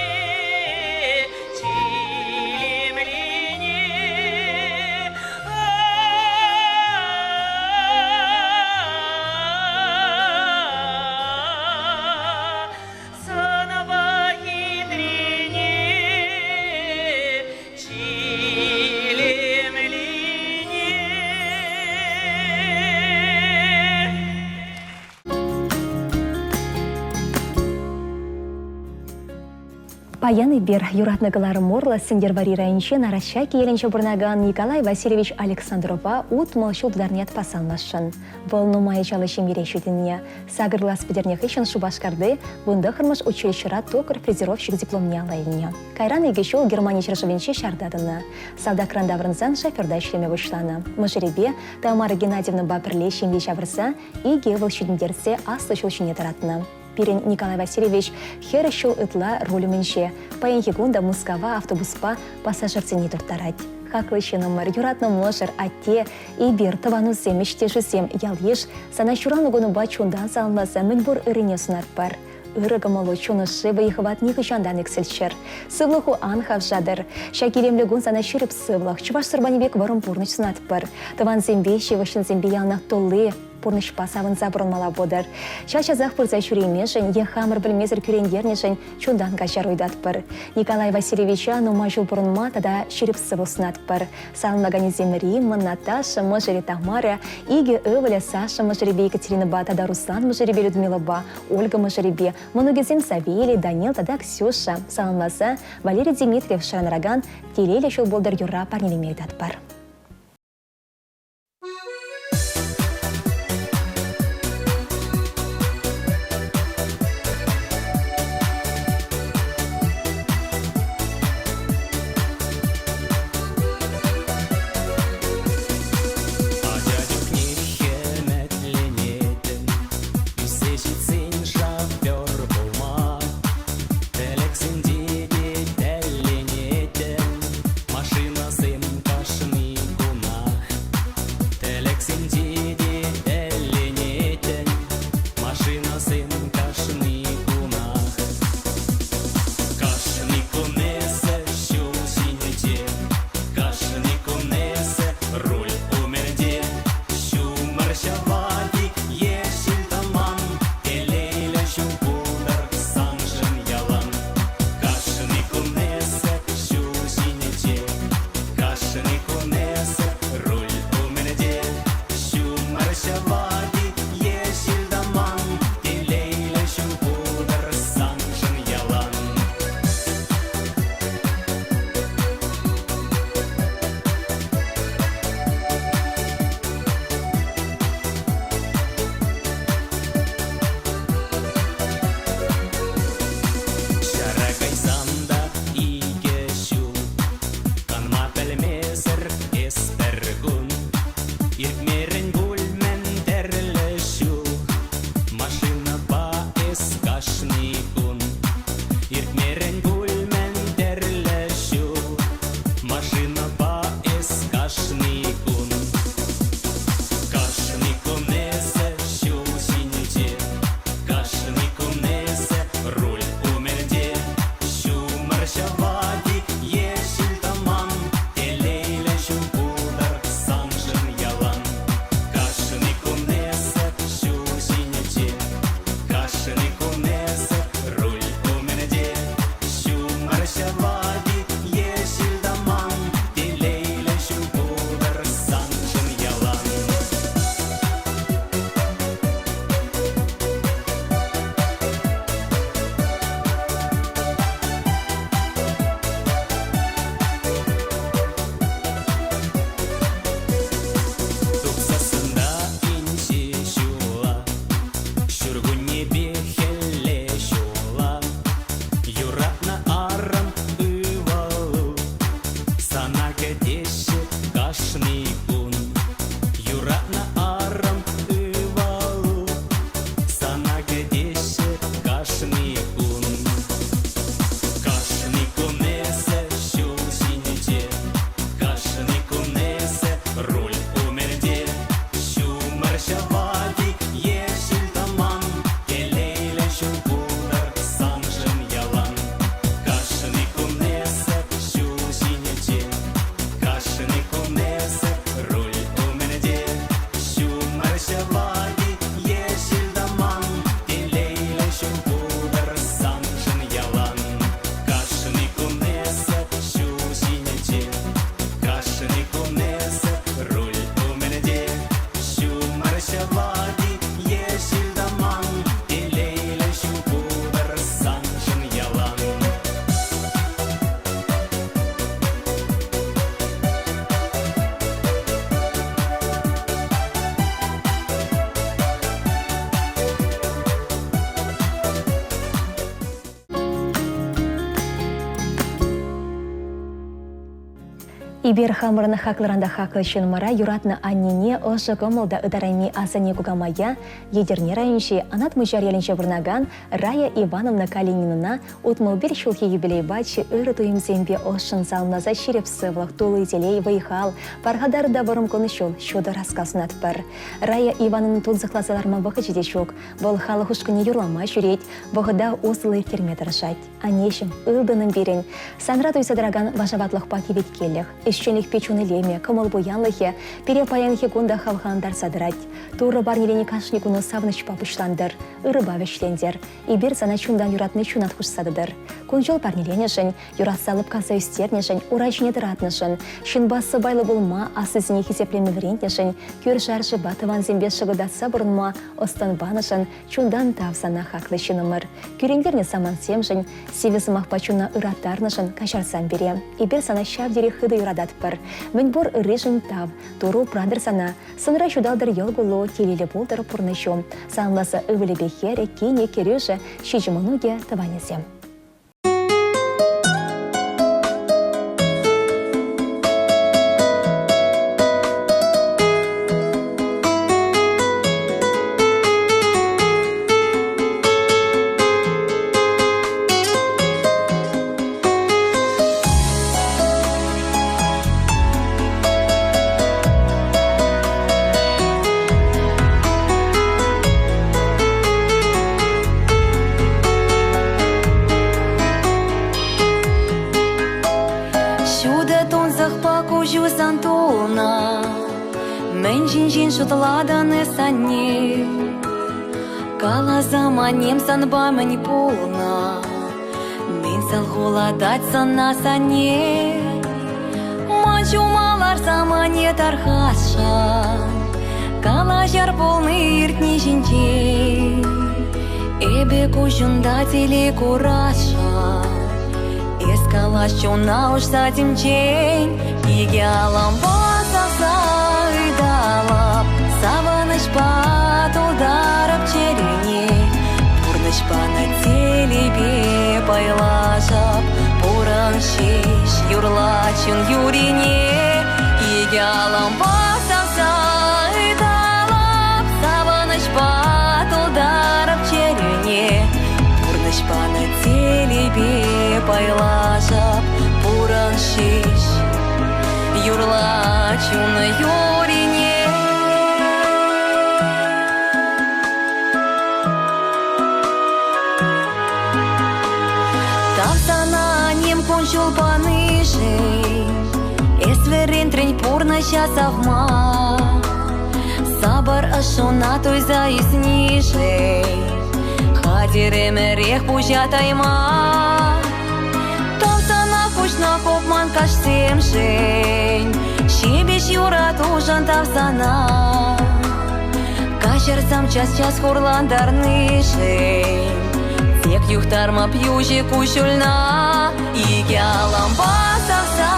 чилемлине. Санпа хитрине, чилемлине. Паян эпир юратнӑ кӑларӑм урлӑ Сӗнтӗрвӑрри районӗнчи Нараҫҫа килӗнче пурӑнакан Николай Васильевич Александрова 60 ҫул тутарни ятпа салмасшӑн. Вӑл нумай ачаллӑ ҫемьере ҫитӗннӗ. Сакӑр класс пӗтернӗ хыҫҫӑн Шупашкарти вунтӑххӑрмӗш училищӗра токарь-фрезеровщик дипломне алла илнӗ. Кайран икӗ ҫул Германи ҫӗршывӗнче ҫарта тӑнӑ. Салтакран таврӑнсан шоферта ӗҫлеме пуҫланӑ. Мӑшӑрӗпе Тамара Геннадьевнӑпа пӗрле ҫемье ҫавӑрса икӗ ывӑл ҫитӗнтерсе аслӑ ҫул ҫине тӑратнӑ. Пирӗн Николай Васильевич 40 ҫул ытла руль умӗнче. Паянхи кун та Мускава автобуспа пассажирсене турттарать. Хаклӑ ҫыннӑмӑр, юратнӑ мӑшӑр, атте, эпир, тӑванусем, ӗҫтешӗсем, ял-йыш сана ҫуралнӑ кунупа чунтан саламласа мӗнпур ыррине сунатпӑр. Ырӑ кӑмӑлу, чун ӑшши, вӑй-хӑват нихӑҫан та иксӗлччӗр. Сывлӑху ан хавшатӑр. Ҫак илемлӗ кун сана ҫирӗп сывлӑх, чӑваш сурпанӗ пек вӑрӑм пурнӑҫ сунатпӑр. Тӑвансемпе, ҫывӑх ҫынсемпе яланах тулли. пурнӑҫпа савӑнса пурӑнмалла пултӑр. Час-часах пырса ҫӳремешӗн е хамӑр пӗлмесӗр кӳрентернӗшӗн чунтан каҫару ыйтатпӑр. Николай Васильевича нумай ҫул пурӑнма тата ҫирӗп сывлӑх сунатпӑр. Саламлаканӗсем Римма, Наташа, мӑшӑрӗ Тамара, икӗ ывӑлӗ Саша мӑшӑрӗпе Екатеринӑпа тата Руслан мӑшӑрӗпе Людмилӑпа, Ольга мӑшӑрӗпе, мӑнукӗсем Савелий, Данил тата Ксюша саламласа Валерий Дмитриев шӑранракан Телейлӗ ҫул пултӑр юрра парнелеме ыйтатпӑр. Ача чухне хӗмӗтленетӗн, ӳссе ҫитсен шофер пулма. Тӗлӗксенче те тӗлленетӗн, машинӑсем кашни кунах. Тӗлӗксенче те тӗлленетӗн, машинӑсем кашни кунах. Кашни кун эсӗ ҫул ҫинче, кашни кун эсӗ руль умӗнче. Ҫумӑр ҫӑвать-и е ҫил-тӑман, телейлӗ ҫул пултӑр саншӑн ялан. Кашни кун эсӗ ҫул ҫинче, кашни кун эсӗ руль умӗнче. Ҫумӑр ҫӑвать-и е ҫил-тӑман, телейлӗ ҫул пултӑр саншӑн ялан. Ҫара кайсан та икӗ ҫул канма пӗлмесӗр эс пӗр кун иртмерӗн пуль мӗн тӗрлӗ ҫул машинӑпа эс кашни кун иртмерӗн пуль мӗн тӗрлӗ ҫул машинӑпа эс кашни кун кашни кун эсӗ ҫул ҫинче кашни кун эсӗ руль умӗнче ҫумӑр ҫӑвать-и е ҫил-тӑман телейлӗ ҫул пултӑр саншӑн ялан кашни кун эсӗ ҫул ҫинче кашни кун эсӗ руль умӗнче ҫумӑр ҫӑвать-и е ҫил-тӑман телейлӗ ҫул пултӑр саншӑн ялан. Тухсассӑн та инҫе ҫула, ҫуркуннепе хӗлле ҫула, юратнӑ арӑм ывӑлу сана кӗтеҫҫӗ кашни кун. Юратнӑ арӑм ывӑлу сана кӗтеҫҫӗ кашни кун. Кашни кун эсӗ ҫул ҫинче, кашни кун эсӗ руль умӗнче. Ҫумӑр ҫӑвать-и е ҫил-тӑман, телейлӗ ҫул пултӑр саншӑн ялан. Кашни кун эсӗ ҫул ҫинче, кашни кун эсӗ руль умӗнче. Ҫумӑр ҫӑвать-и е ҫил-тӑман, телейлӗ ҫул пултӑр саншӑн ялан. Кашни кун эсӗ ҫул ҫинче, кашни кун эсӗ руль умӗнче. Ҫумӑр ҫӑвать-и е ҫил-тӑман, телейлӗ ҫул пултӑр саншӑн ялан. Эпир хамӑрӑн хаклӑран та хаклӑ ҫынмӑра юратнӑ аннене ӑшӑ кӑмӑл та ытарайми асанне кукамая Етӗрне районӗнчи Анат Мучар ялӗнче пурӑнакан Рая Ивановна Калининӑна 61 ҫулхи юбилейпа чи ырӑ туйӑмсемпе ӑшшӑн саламласа ҫирӗп сывлӑх, тулли телей, вӑй-хал, пархатар та вӑрӑм кун-ҫул, ҫутӑ рассказ сунатпӑр. Рая Ивановна тунсӑхласа ларма вӑхӑчӗ те ҫук. Вӑл халӑх ушкӑнне юрлама ҫӳрет, вӑхӑта усӑллӑ ирттерме тӑрӑшать. Аннеҫӗм, ылтӑнӑм пирӗн, санра туйса тӑракан вашаватлӑхпа теветкеллӗх. Ӗҫченлӗхпе чун илемӗ, кӑмӑл пуянлӑхӗ пире паянхи кун та хавхалантарса тӑрать. Турӑ парнеленӗ кашни куну савӑнӑҫпа пуҫлантӑр, ырӑпа вӗҫлентӗр. Эпир сана чунтан юратни ҫунат хушса тӑтӑр. Кун-ҫул парнеленӗшӗн, юратса лӑпкаса ӳстернӗшӗн, ура ҫине тӑратнӑшӑн, ҫынпа сӑпайлӑ пулма, аслисене хисеплеме вӗрентнӗшӗн, кӳршӗ-аршӑпа тӑвансемпе шӑкӑлтатса пурӑнма ӑс-тӑн панӑшӑн чунтан тав сана, хаклӑ ҫыннӑмӑр. Кӳрентернӗ самантсемшӗн, сивӗ сӑмахпа чуна ыраттарнӑшӑн каҫарсам пире. Эпир сана ҫав тери хытӑ юрататпӑр. Мӗнпур ырришӗн тав. Турӑ упратӑр сана. Сӑнра ҫуталтӑр йӑл кулу, телейлӗ пултӑр пурнӑҫу. Саламласа ывӑлӗпе хӗрӗ, кинӗ, кӗрӳшӗ, ҫичӗ мӑнукӗ, тӑванӗсем. Ҫутӑ тунсӑхпа куҫусан тулнӑ, Мӗн ҫинчен шутлатӑн эс, анне? Каласам, аннем, санпа мӗн пулнӑ? Мӗн салхулатать сана санне? Ман ҫума ларса мане тархасшӑн, Калаҫар пулни иртни ҫинчен. Эпӗ куҫунта телей курасшӑн, Эс калаҫ чуна уҫса темчен. Икӗ алӑмпа савса ыталап, Савӑнӑҫпа тултарӑп чӗрене. Пурнӑҫ панӑ телейпе пайлашӑп, Пурӑн ҫеҫ, юрла чун юрине. Икӗ алӑмпа савса ыталап, Савӑнӑҫпа тултарӑп чӗрене. Пурнӑҫ панӑ телейпе пайлашӑп, Пурӑн ҫеҫ, юрла чун юрине. Тав сана ним кун-ҫул панишӗн, Эс вӗрентрӗн пурнӑҫа савма. Сапӑр ӑшшуна туйса ӳснишӗн, Хатӗр ӗмӗрех пуҫа тайма. Тав сана куҫна хупман каҫсемшӗн, Ҫепӗҫ юратушӑн тав сана. Каҫарсам час-час хурлантарнишӗн, Тек юхтарма пьюҫӗ куҫҫульна. Икӗ алампа савса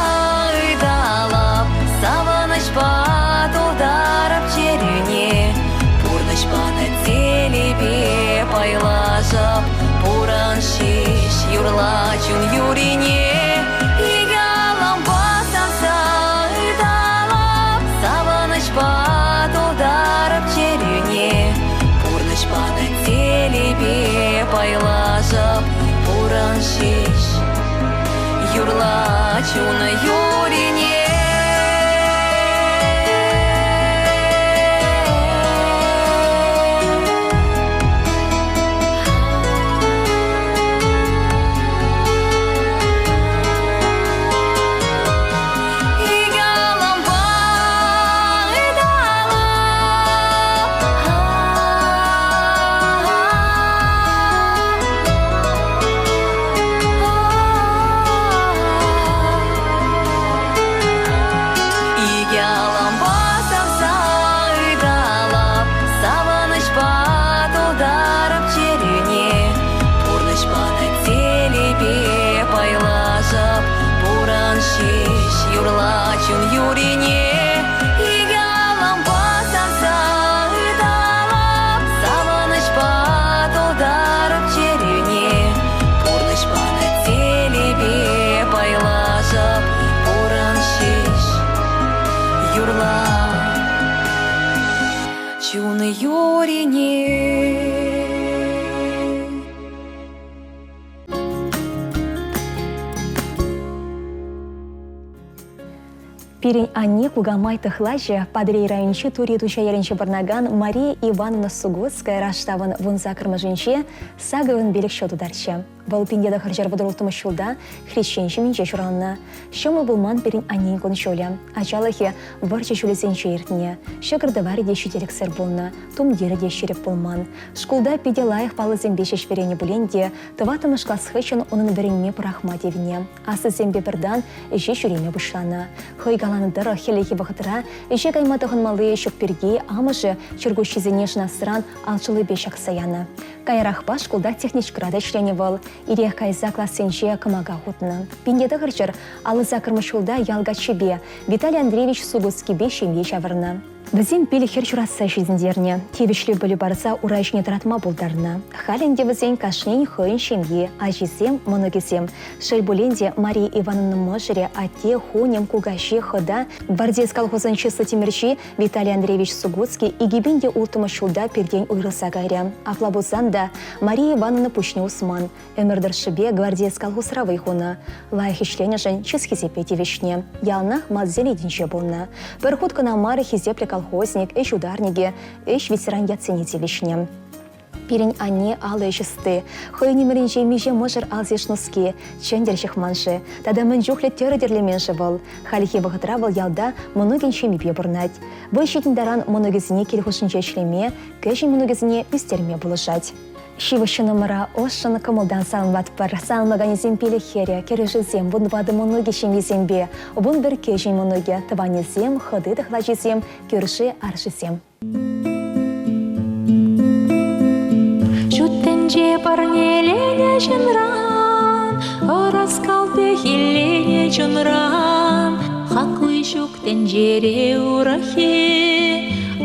ыталап, Савӑнӑҫпа тултарап чӗрӳне. Пурнӑҫ панӑ телейпе пайлашӑп, Пурӑн ҫеҫ, юрла чун юрине. Икӗ алампа савса ыталап, Савӑнӑҫпа тултарӑп чӗрӳне. Пурнӑҫ панӑ телейпе пайлашӑп, Пурӑн ҫеҫ, юрла чун юрине. Икӗ савса ыталап, савӑнӑҫпа тултарӑп чӗрӳне. Пурнӑҫ панӑ телейпе пайлашӑп, пурӑн ҫеҫ, юрла чун юрине. Икӗ алӑмпа савса ыталап, савӑнӑҫпа тултарӑп чӗрӳне. Пурнӑҫ панӑ телейпе пайлашӑп, пурӑн ҫеҫ, юрла чун юрине. Пирӗн анне кукамай тӑхлачӗ Патӑрьел районӗнчи Тури Туҫа ялӗнче пурӑнакан Мария Ивановна Сугоцкая раштавӑн вунсаккӑрмӗшӗнче сакӑрвун пилӗк ҫул тутарчӗ. Вӑл 1936 ҫулта хресчен ҫемйинче ҫуралнӑ. Ҫӑмӑл пулман пирӗн аннен кун-ҫулӗ. Ачалӑхӗ вӑрҫӑ ҫулӗсенче иртнӗ. Ҫӑкӑр-тӑварӗ те ҫителӗксӗр пулнӑ, тумтирӗ те ҫирӗп пулман. Шкулта питӗ лайӑх паллӑсемпе ҫеҫ вӗреннӗ пулин те тӑваттӑмӗш класс хыҫҫӑн унӑн вӗренме пӑрахма тивнӗ. Аслисемпе пӗртан ӗҫе ҫӳреме пуҫланӑ. Хӑй каланӑ тӑрӑх, хӗллехи вӑхӑтра ӗҫе кайма тӑхӑнмалли ҫук пирки амӑшӗ чӗркуҫҫисене шӑнасран алшӑллипе ҫакса янӑ. Каярахпа шкулта техничкӑра та ӗҫленӗ вӑл. Ирех кайса классенче кӑмака хутнӑ. 1958 ҫулта ял каччипе Виталий Андреевич Сугутскипе ҫемье ҫавӑрнӑ. Вӗсем пилӗк хӗр ҫуратса ҫитӗнтернӗ, тивӗҫлӗ пӗлӳ парса ура ҫине тӑратма пултарнӑ. Халь ӗнтӗ вӗсен кашнин хӑйӗн ҫемйи, ачисем, мӑнукӗсем. Шел пулин те, Мария Ивановна мӑшӑрӗ, атте, хуньӑм, кукаҫи, хӑта, Гвардеец колхозӑн чыслӑ тимӗрҫи Виталий Андреевич Сугутский 2006 ҫулта пиртен уйрӑлса кайрӗ. Апла пулсан та Мария Ивановна пуҫне усман, ӗмӗр тӑршшӗпе Гвардеец колхозра вӑй хунӑ. Лайӑх ӗҫленӗшӗн чыс-хисепе тивӗҫнӗ. Яланах малтсен ретӗнче пулнӑ. Пӗр хут кӑна мар хисеплӗ колхозник, ӗҫ ударникӗ, ӗҫ ветеран ятсене тивӗҫнӗ. Пирӗн анне алӑ ӗҫ ӑсти. Хӑйӗн ӗмӗрӗнче миҫе мӑшӑр алсиш нуски, чӗнтӗр ҫыхман-ши? Тата мӗн чухлӗ тӗрӗ тӗрлемен-ши вӑл? Хальхи вӑхӑтра вӑл ялта мӑнукӗн ҫемйипе пурӑнать. Вӑй ҫитнӗ таран мӑнукӗсене кил хушшинче ӗҫлеме, кӗҫӗн мӑнукӗсене ӳстерме пулӑшать. Ҫывӑх ҫыннӑмӑра ӑшшӑн кӑмӑлтан саламлатпӑр. Саламлаканӗсем пилӗк хӗрӗ, кӗрӳшӗсем, вунтӑватӑ мӑнукӗ ҫемйисемпе, 11 кӗҫӗн мӑнукӗ, тӑванӗсем, хӑти-тӑхлачисем, кӳрши-аршисем. Ҫут тӗнче парнеленӗ ҫынран, ӑраскал пехилленӗ чунран, хакли ҫук тӗнчере урӑххи,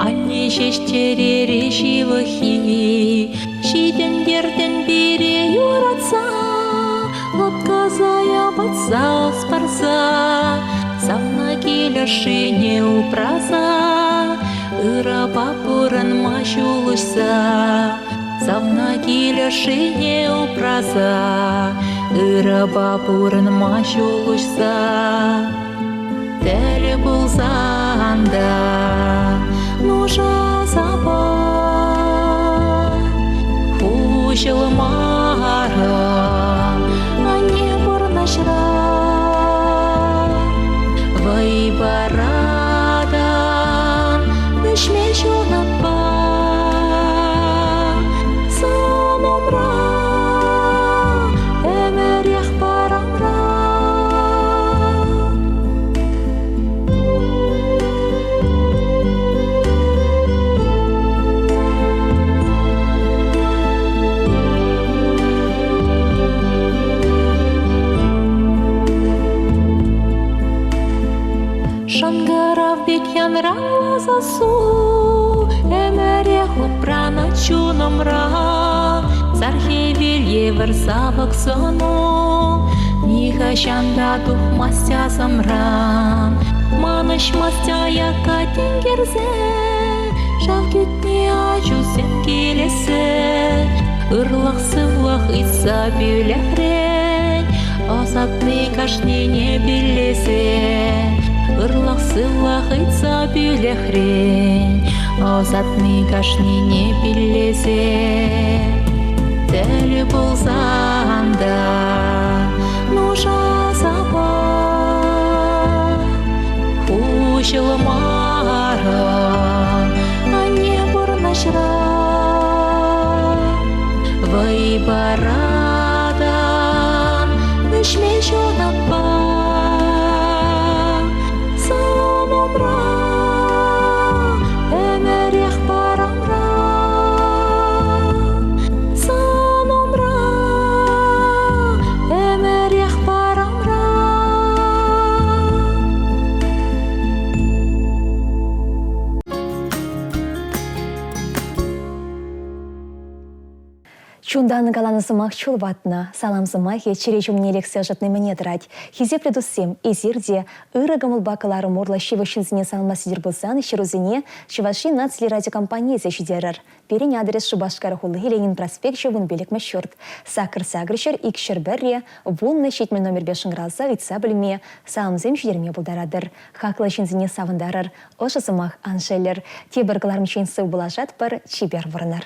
анне ҫеҫ чӗрере ҫывӑххи. Ҫитӗнтертӗн пире юратса, лӑпкаса йӑпатса ӑс парса, савнӑ кил ӑшшине упраса, ырӑпа пурӑнма ҫул уҫса, савнӑ кил ӑшшине упраса, ырӑпа пурӑнма ҫул уҫса. Тӗл пулсан та нуша сапа хуҫӑлмарӑм анне пурнӑҫра. Вӑй паратӑн вӗҫме ҫунатпа. Сан умра ӗмӗрех парамра. Шӑнкӑрав пек янрала сассу ӗмӗрех упранать чунӑмра. Сар хӗвел евӗр савӑк сӑну нихӑҫан та тухмасть асӑмран. Манӑҫмасть аякка тинкерсе, шав кӗтни ачусем килессе. Ырлӑх-сывлӑх ыйтса пӳлӗхрен, ӑсатни кашнине пиллесе. Ырлӑх-сывлӑх ыйтса пӳлӗхрен, ӑсатни кашнине пиллесе. Тӗл пулсан та нуша сапа хуҫӑлмарӑм анне пурнӑҫра. Вӑй паратӑн вӗҫме ҫунатпа. Сан умра ӗмӗрех парамра. Сан умра ӗмӗрех парамра. Чунтан каланӑ сӑмах чул ватнӑ, салам сӑмахӗ чӗре ҫумне лексе ӑшӑтни мӗне тӑрать. Хисеплӗ туссем, эсир те ырӑ кӑмӑлпа кӑларӑм урлӑ ҫывӑх ҫынсене саламлас тетӗр пулсан ҫырусене Чӑваш Ен наци радиокомпанийӗ ҫитерӗр. Пирӗн адрес Шупашкар хули, Ленин проспекчӗ, 15-мӗш ҫурт. Сакӑр сакӑр ҫӗр икҫӗр пӗрре, 10 70 номерпе шӑнкӑравласа ыйтса пӗлме, саламсем ҫитерме пултаратӑр. Хаклӑ ҫынсене савӑнтарӑр, ӑшӑ сӑмах ан шеллӗр. Тепӗр кӑларӑмччен сыв пулашатпӑр, чипер вырӑнӑр.